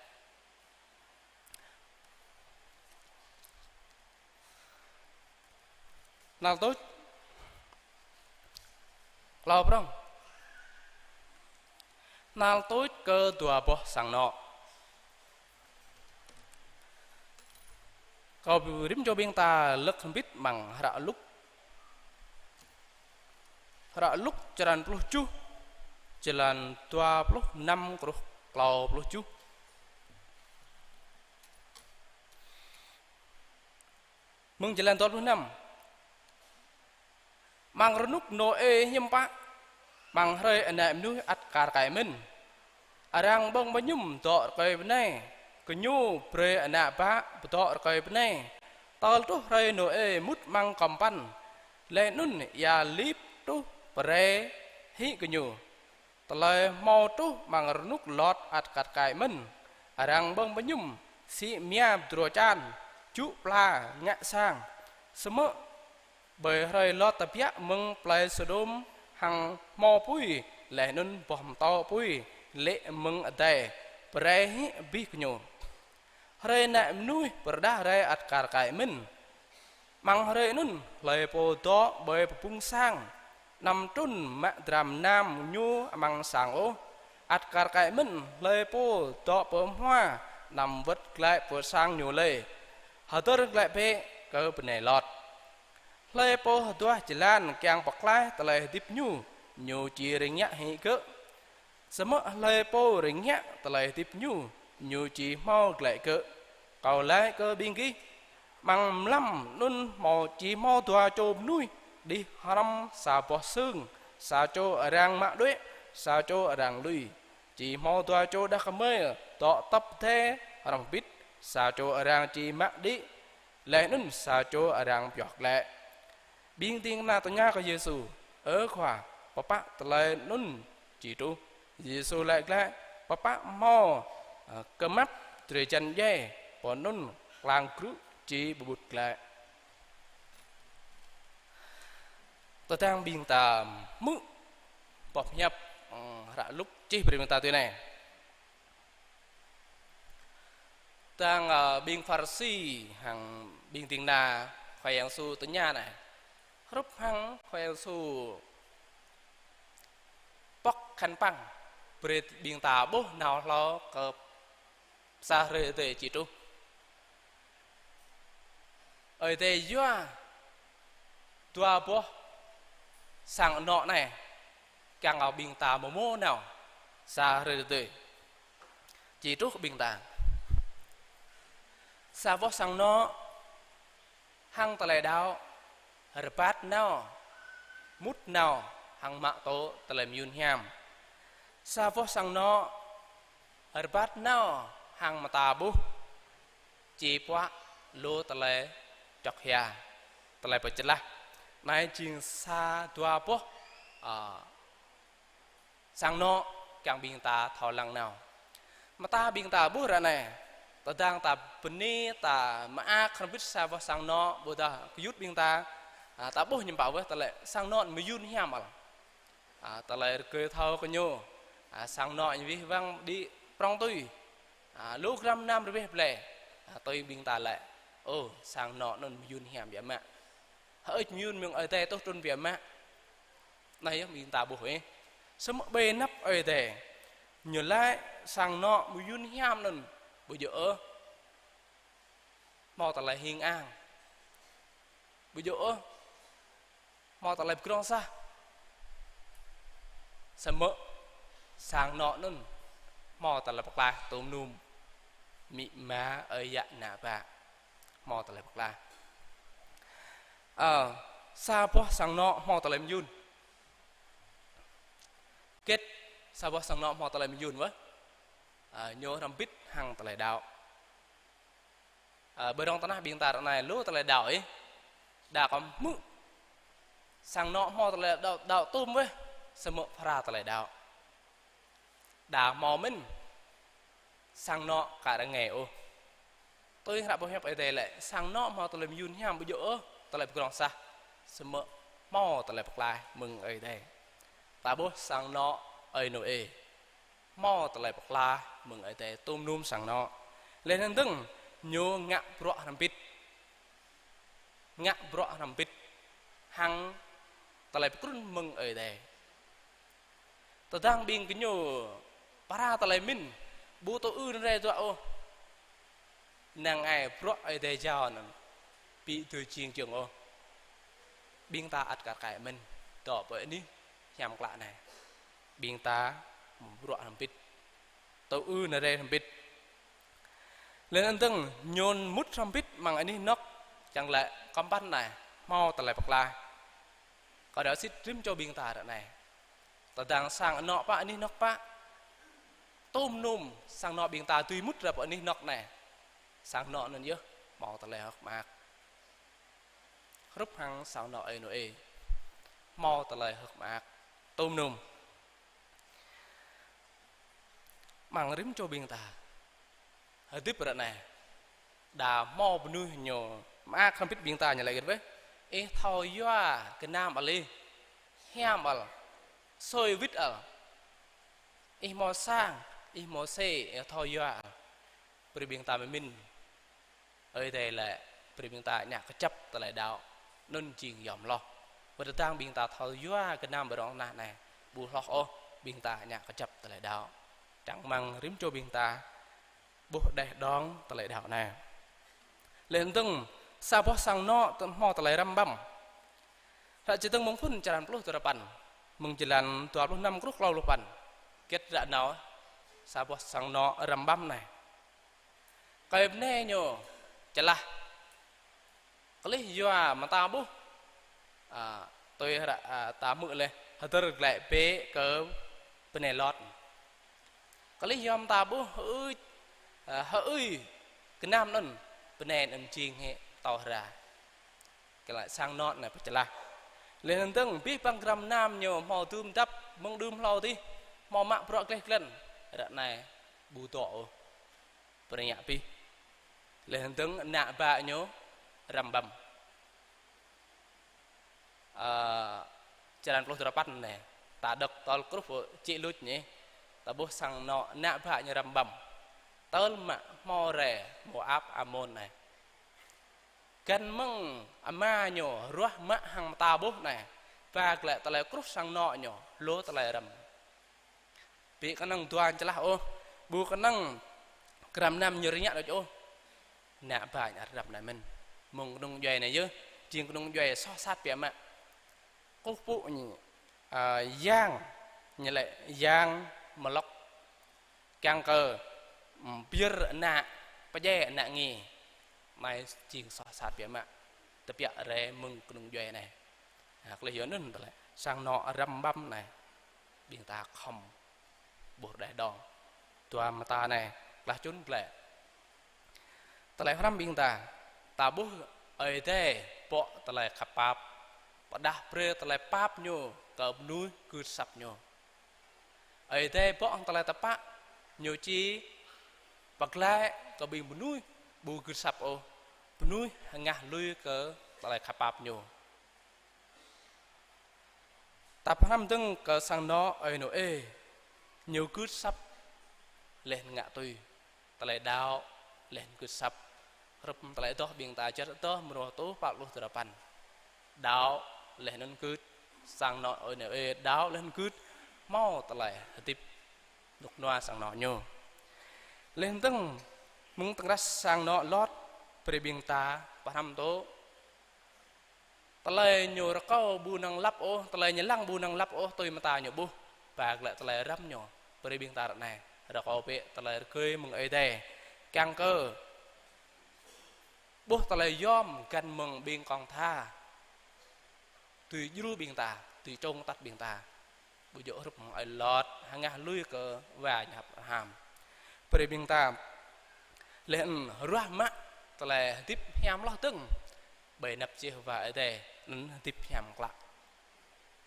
Năl tuč klâo prŏng. Năl tuč kơ dua boh sang anŏ. Kâo ƀu rĭm čô ƀing ta lơ̆k hrŏm hơbĭt amăng hră Luk. Hră Luk črăn pluh tơjuh, jơlan dua pluh năm truh klâo pluh tơjuh. Mơ̆ng jơlan dua pluh năm. Amăng rơnŭk Nôê hiư̆m pă, amăng hrơi ană mơnuih ăt kar kaĭ mơ̆n. Arăng ƀơ̆ng pơñum dŏ rơkơi bơnai, gơñu brơi ană bă pơdŏ rơkơi bơnai. Tơl truh hrơi Nôê mŭt amăng kơmpăn, laih anŭn ia lip truh pơrai hĭ gơñu. Tơlơi hmâo truh amăng rơnŭk Lot ăt kar kaĭ mơ̆n. Arăng ƀơ̆ng pơñum, sĭ mia pơdrô čan, jŭ pla, ngă sang. Samơ̆ ƀơi hrơi Lot tơbiă mơ̆ng plơi Sôđôm hăng hmâo apui, laih anŭn boh pơtâo apui lê̆ mơ̆ng adai, pơrai hĭ abih gơñu. Hrơi ană mơnuih pơrơđah rai ăt kar kaĭ mơ̆n. Amăng hrơi anŭn, hlơi pô dŏ ƀơi pơbŭng sang, anăm trŭn mă dram mơnam ñu amăng sang ôh. Ăt kar kaĭ mơ̆n hlơi pô dŏ pơ hmua, anăm wơ̆t glaĭ pơ sang ñu lơi, hơdơr glaĭ bĕ kơ bơnai Lot. Hlơi pô hơduah jơlan kiăng pơklaih tơlơi hơdip ñu, ñu či rơngiă hĭ gơ̆. Samơ̆ hlơi pô rơngiă tơlơi hơdip ñu, ñu či hmâo glaĭ gơ̆. Kâo laĭ kơ ƀing gih, amăng mlam anŭn hmâo, či hmâo dua čô mơnuih đih hrŏm sa boh sưng, sa čô arăng mă đuaĭ, sa čô arăng lui. Či hmâo dua čô đah kơmơi dŏ tŏp adai hrŏm hơbĭt, sa čô arăng či mă đĭ, laih anŭn sa čô arăng pioh glaĭ. Ƀing ding kơna tơña kơ Yêsu: Ơ Khua, pơpă tơlơi anŭn či truh? Yêsu laĭ glaĭ: Pơpă hmâo, ơ, kơmăp drơi jăn djai, pơ anŭn klang grŭ či pơƀut glaĭ. Tơdang ƀing ta hmư̆ boh hiăp, ơ, hră Luk čih brơi ƀing ta tui anai. Tơdang, ơ, ƀing Pharisi hăng ƀing ding kơna Khua Yang Yêsu tơña anai, hrup hăng Khua Yang Yêsu pŏk khăn păng, brơi ƀing ta ƀuh nao hlâo kơ sa hrơi Ơi Adai či truh. Ơi Adai yua dua boh sang anŏ anai, kiăng kơ ƀing ta hmâo nao sa hrơi Ơi Adai či truh ƀing ta. Sa boh sang anŏ hăng tơlơi đaŏ, rơbat nao, mŭt nao, hăng mă tŭ tơlơi mơyŭn hiam. Sa boh sang anŏ, rơbat nao, hăng mơta ƀuh, či puă lu tơlơi čŏk hia, tơlơi pơčơlah. Anai jing sa dua boh, ơ, sang anŏ kiăng ƀing ta thâo lăng nao. Mơta ƀing ta ƀuh ră anai, tơdang ta bơni, ta mơak hrŏm hơbĭt sa boh sang anŏ, ƀôdah gơyut ƀing ta, ơ, ta ƀuh hiư̆m pă wơ̆t tơlơi sang anŏ mơyŭn hiam ăl. Ơ, tơlơi rơgơi thâo kơ ñu, ơ, sang anŏ ñu wih wăng đĭ prŏng tui, ơ, lu gram mơnam rơbeh blai, ơ, tui ƀing ta laĭ: Ơ, sang anŏ anŭn mơyŭn hiam biă mă. Hơơč mơyŭn mơ̆ng Ơi Adai tuh trŭn biă mă. Anai yơh ƀing ta ƀuh ih. Samơ̆ ƀơi anăp Ơi Adai, ñu laĭ sang anŏ mơyŭn hiam anŭn Ƀu djơ̆ ôh hmâo tơlơi hing ang. Ƀu djơ̆ ôh hmâo tơlơi pơdrŏng sah. Samơ̆ sang anŏ anŭn hmâo tơlơi pơklaih tôm num. Amĭ ama, ơi yă, ană bă, hmâo tơlơi pơklaih. Ơ, sa boh sang anŏ hmâo tơlơi mơyŭn. Hơget sa boh sang anŏ hmâo tơlơi mơyŭn wơ̆? Ơ, ñu hrŏm hơbĭt hăng tơlơi đaŏ. Ơ, ƀơi rŏng tơnah ƀing ta ră anai lu tơlơi đaŏ ih. Đa kơ hmư̆ sang anŏ hmâo tơlơi đaŏ, đaŏ tôm wơ̆, samơ̆ phara tơlơi đaŏ. Đa hmâo mơ̆n sang anŏ kar ngê ôh. Tui hră boh hiăp Ơi Adai lĕ, sang anŏ hmâo tơlơi mơyŭn hiam, ƀu djơ̆ ôh tơlơi pơdrŏng sah, samơ̆ hmâo tơlơi pơklaih mơ̆ng Ơi Adai. Ta ƀuh sang anŏ ơi Nôê hmâo tơlơi pơklaih mơ̆ng Ơi Adai tôm num sang anŏ. Laih anŭn dơ̆ng ñu ngă bruă hrŏm hơbĭt. Ngă bruă hrŏm hơbĭt hăng tơlơi pơtrŭn mơ̆ng Ơi Adai. Tơdang ƀing gơñu phara tơlơi mĭn, ƀu tŭ ư nao rai dŏ ôh. Năng ai bruă Ơi Adai jao anŭn ƀu dưi jing jơ̆ng ôh. Ƀing ta ăt kar kaĭ mơ̆n, dŏ pơ anih hiam klă anai. Ƀing ta bruă hrŏm hơbĭt, tŭ ư nao rai hrŏm hơbĭt. Laih anŭn dơ̆ng ñu mŭt hrŏm hơbĭt amăng anih anŏ, čang lĕ kơmpăn anai hmâo tơlơi pơklaih. Kâo đaŏ sĭt rĭm čô ƀing ta ră anai. Tơdang sang anŏ pă, anih anŏ pă, tôm num sang anŏ ƀing ta dưi mŭt rai pơ anih anŏ anai, sang anŏ anŭn yơh hmâo tơlơi hơ̆k mơak. Hrup hăng sang anŏ ơi Nôê, hmâo tơlơi hơ̆k mơak tôm num. Amăng rĭm čô ƀing ta hơdip ră anai, đa hmâo mơnuih ñu mơak hrŏm hơbĭt ƀing ta ñu laĭ hơget wơ̆: Ih thâo yua gơnam ăl ih, hiam ăl, sui wĭt ăl. Ih hmâo sang, ih hmâo xe, ih thâo yua ăl. Brơi ƀing ta mĭn mĭn. Ơi Adai lĕ brơi ƀing ta ngă kơjăp tơlơi đaŏ, anŭn jing yom hloh. Wơ̆t tơdang ƀing ta thâo yua gơnam ƀơi rŏng tơnah anai, ƀu hloh ôh ƀing ta ngă kơjăp tơlơi đaŏ. Čang amăng rĭm čô ƀing ta ƀuh đeh đong tơlơi đaŏ anai. Laih anŭn dơ̆ng, sa boh sang anŏ tơ-, hmâo tơlơi răm ƀăm. Hră Čơdơ̆ng Mơ̆ng Phŭn črăn pluh duapăn, mơ̆ng jơlan dua pluh năm truh klâo pluh păn. Hơget ră nao sa boh sang anŏ răm ƀăm anai? Kơ bơnai ñu čơlah. Kơlih yua mơta ƀuh, a, tui hră, a, ta hmư̆ laih, hơdơr glaĭ bĕ kơ bơnai Lot. Kơlih yua mơta ƀuh, hơưi, a, hơưi gơnam anŭn, bơnai anŭn jing hĭ pơtâo hra. Kơ lĕ sang anŏ anai pơčơlah. Laih anŭn dơ̆ng, abih bang gơnam gơnam ñu hmâo dưm dăp, mơ̆ng đưm hlâo adih, hmâo mă bruă gleh glan, ră anai ƀu dŏ ôh. Pơrơñă abih. Laih anŭn dơ̆ng ană bă ñu răm ƀăm. Ơ, črăn pluh duapăn anai, ta đŏk tơl kruh pơ čih luč anai, ta ƀuh sang anŏ ană bă ñu răm ƀăm. Tơl mă hmâo rai Môap, Amôn anai. Găn mơ̆ng ama ñu ruah mă hăng mơta ƀuh anai, ba glaĭ tơlơi kruh sang anŏ ñu, lu tơlơi răm. Ƀu kơnơ̆ng dua čơlah ôh, ƀu kơnơ̆ng gơnam gơnam ñu rơñă đôč ôh. Ană bă ñu răm anai mơ̆n. Mơ̆ng kơnung djuai anai yơh, jing kơnung djuai soh sat biă mă. Kơkuh pơpŭ ñu, a, yang, ñu laĭ yang mlŏk. Kiăng kơ, ưm, pơyơr ană, pơdjai ană nge. Anai jing soh sat biă mă. Tơbiă rai mơ̆ng kơnung djuai anai. Ha, kơlih yua anŭn tơlơi sang anŏ răm ƀăm anai, ƀing ta khŏm ƀuh đeh đong. Dua mơta anai, klah čun glaĭ. Tơlơi hrăm ƀing ta, ta ƀuh Ơi Adai bŏ tơlơi khăp pap, pơdah brơi tơlơi pap ñu kơ mơnuih gưt asăp ñu. Ơi Adai bŏ hăng tơlơi tơpă, ñu či pơglaĭ kơ ƀing mơnuih ƀu gưt asăp ôh, mơnuih hơngah lui kơ tơlơi khăp pap ñu. Ta pơhrăm dơ̆ng kơ sang anŏ ơi Nôê, ñu gưt asăp laih ngă tui, tơlơi đaŏ laih gưt asăp. Hrup tơlơi adoh ƀing ta čơt adoh mrô rơtuh pă pluh duapăn. Đaŏ laih anŭn gưt, sang anŏ ơi Nôê đaŏ laih anŭn gưt, hmâo tơlơi hơdip rơnŭk rơnua sang anŏ ñu. Laih anŭn dơ̆ng, Mơ̆ng tơngrăt sang anŏ Lot, brơi ƀing ta pơhrăm tŏ. Tơlơi ñu rơkâo ƀu năng lăp ôh, tơlơi ñu lăng ƀu năng lăp ôh, tui mơta ñu ƀuh. Ba glaĭ tơlơi răm ñu, brơi ƀing ta ră anai rơkâo bĕ tơlơi rơgơi mơ̆ng Ơi Adai. Kiăng kơ ƀuh tơlơi yom găn mơ̆ng ƀing kông tha, tui djru ƀing ta, tui čong tăt ƀing ta. Ƀu djơ̆ hrup hăng ơi Lot, hơngah lui kơ wa ñu Abraham. Brơi ƀing ta laih anŭn ruah mă tơlơi hơdip hiam hloh dơ̆ng, ƀơi anăp Yêhôwa Ơi Adai, anŭn hơdip hiam klă.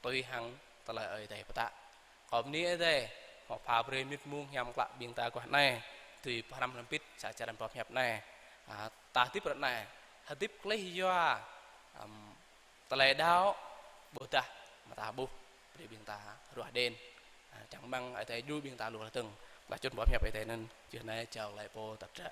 Tui hăng tơlơi Ơi Adai pơtă. Kâo bơni Ơi Adai, hmâo pha brơi mơnit mông hiam klă ƀing ta guah anai, tui pơhrăm hrŏm hơbĭt sa črăn boh pơhiăp anai. A, ta hơdip ră anai, hơdip klaih yua, ăm, tơlơi đaŏ, ƀôdah mơta ƀuh, brơi ƀing ta ruah đen. A, čang rơmang Ơi Adai djru ƀing ta lu hloh dơ̆ng. Tơlơi čŭn boh pơhiăp Ơi Adai anŭn, čih anai jao laĭ pô tăt ră.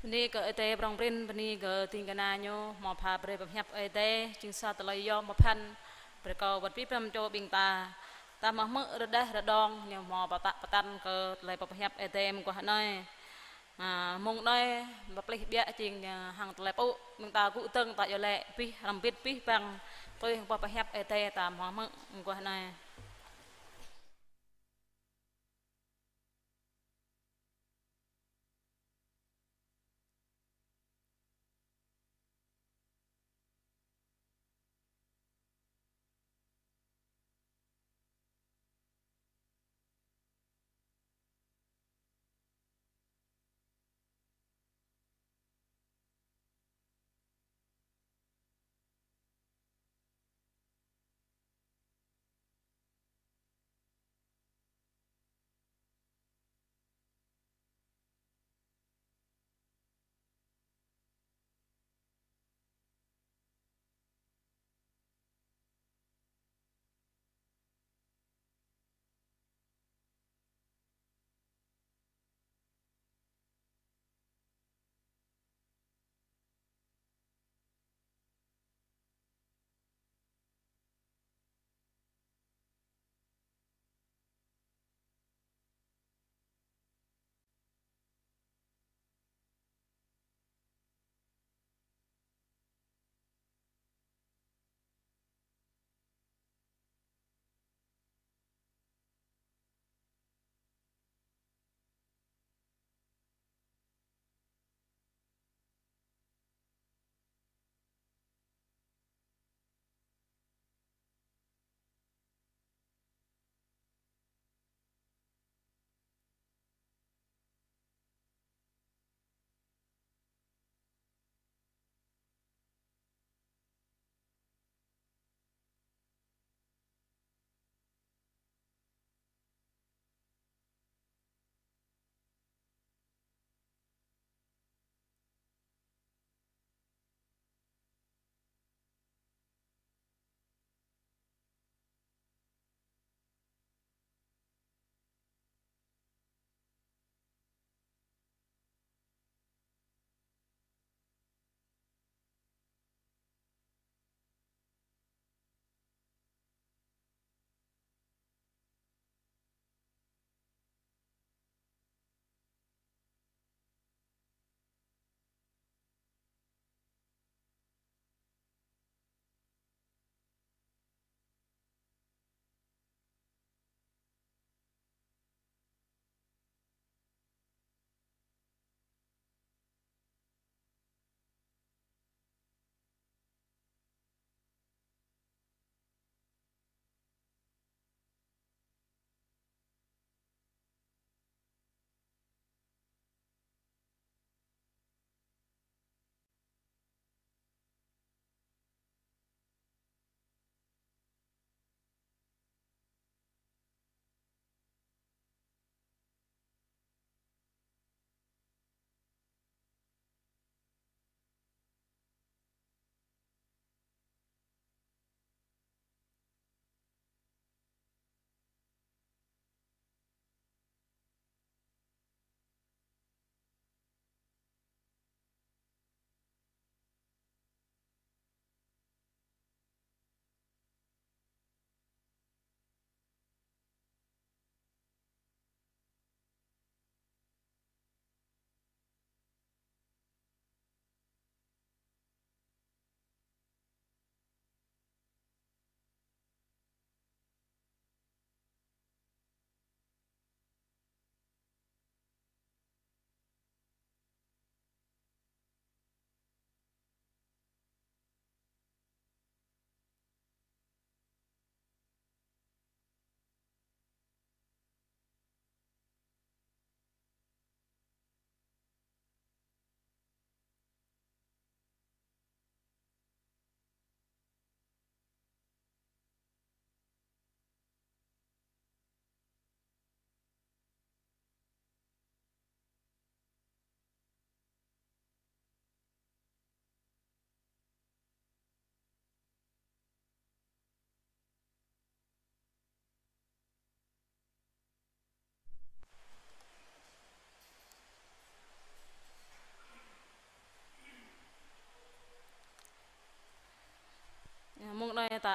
Bơni kơ Ơi Adai prŏng prin, bơni kơ ding kơna ñu, hmâo pha brơi pơhiăp Ơi Adai, jing sa tơlơi yom pơphan, brơi kơ wơ̆t abih bang čô ƀing ta. Ta hmư̆ hmư̆ rơđah rơđông, ñu hmâo pơtă pơtăn kơ tơlơi pơhiăp Ơi Adai mơguah anai. A, mông anai, pơplih ƀiă jing, a, hăng tơlơi pŭ, ƀing ta gŭ dơ̆ng ta iâu laĭ abih, hrŏm hơbĭt abih bang, tui hăng boh pơhiăp Ơi Adai ta hmâo hmư̆ mơguah anai.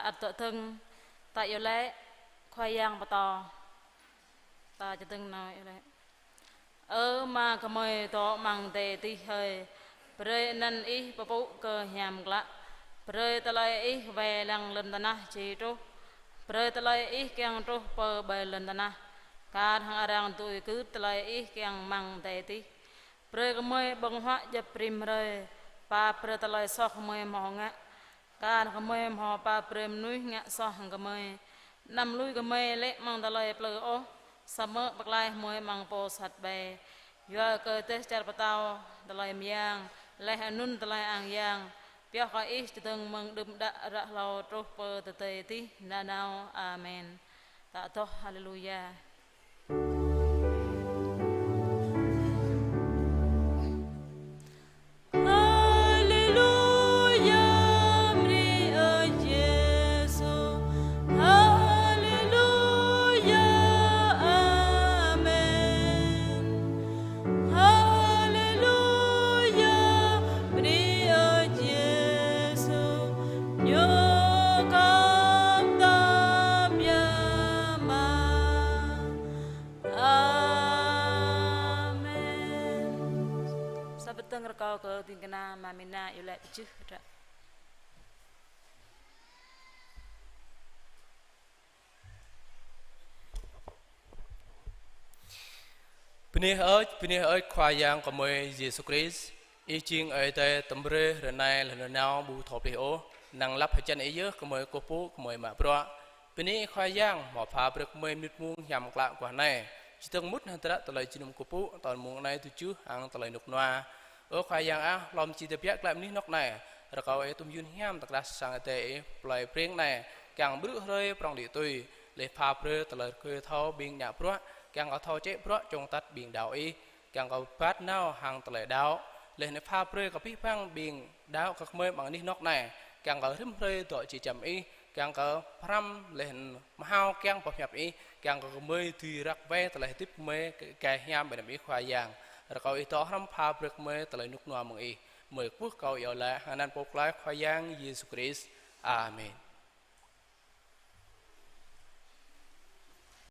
ăt dŏ dơ̆ng, ta iâu laĭ, Khua Yang pơtô. Ta čơdơ̆ng nao iâu laĭ. Ơ Ama gơmơi dŏ amăng adai adih hơi, brơi anăn Ih pơpŭ kơ hiam klă. Brơi tơlơi Ih wai lăng lŏn tơnah či truh. Brơi tơlơi Ih kiăng truh pơ ƀơi lŏn tơnah, kar hăng arăng dưi gưt tơlơi Ih kiăng amăng adai adih. Brơi gơmơi ƀơ̆ng huă djŏp rĭm hrơi, pap brơi tơlơi soh gơmơi hmâo ngă, kar gơmơi hmâo pap brơi mơnuih ngă soh hăng gơmơi. Anăm lui gơmơi lê̆ amăng tơlơi plư ôh, samơ̆ pơklaih gơmơi amăng pô sat ƀai. Yua kơ dêh čar pơtâo, tơlơi mơyang, laih anŭn tơlơi ang yang, pioh kơ Ih čơdơ̆ng mơ̆ng đưm đă ră hlâo truh pơ tơdơi adih nanao. Amen. Ta adoh. Haleluya. Haleluya, bơni kơ Yêsu. Haleluya, amen. Haleluya, bơni kơ Yêsu. Ñu khŏm tơm biă mă. Amen. Sa bơtơ̆ng rơkâo kơ ding kơna Ama Mina iâu laĭ pơjưh hră. Bơni hơơč, bơni hơơč Khua Yang gơmơi Yêsu Krist. Ih jing Ơi Adai tơm hrơi, ră anai laih nanao ƀu thâo pơplih ôh, năng lăp hơjăn Ih yơh gơmơi kơkuh pơpŭ, gơmơi mă bruă. Bơni Khua Yang hmâo pha brơi gơmơi mơnit mông hiam klă guah anai, čơdơ̆ng mŭt hơdră tơlơi jơnum kơkuh pơpŭ tơl mông anai tơjuh hăng tơlơi rơnŭk rơnua. Ơ Khua Yang ah, hlŏm či tơbiă glaĭ mơnuih anŏ anai, rơkâo Ih tŭm yun hiam tơkrah sang Ơi Adai Ih, plơi Breng anai, kiăng brư̆ hrơi prŏng đĭ tui, laih pha brơi tơlơi rơgơi thâo ƀing ngă bruă, kiăng kơ thâo čĕ bruă čŏng atăt ƀing đaŏ Ih, kiăng kơ rơbat nao hăng tơlơi đaŏ, laih anŭn pha brơi kơ abih bang ƀing đaŏ kơ gơmơi amăng anih anŏ anai, kiăng kơ rĭm hrơi dŏ či čăm Ih, kiăng kơ pơhrăm laih anŭn mơhao kiăng boh hiăp Ih, kiăng kơ gơmơi dưi răk wai tơlơi hơdip gơmơi kơ gai hiam ƀơi anăn Ih Khua Yang. Rơkâo Ih dŏ hrŏm pha brơi gơmơi tơlơi rơnŭk rơnua mơ̆ng Ih. Gơmơi kơkuh kâo iâu laĭ hăng anăn Pô Pơklaih Khua Yang Yêsu Krist. Amen.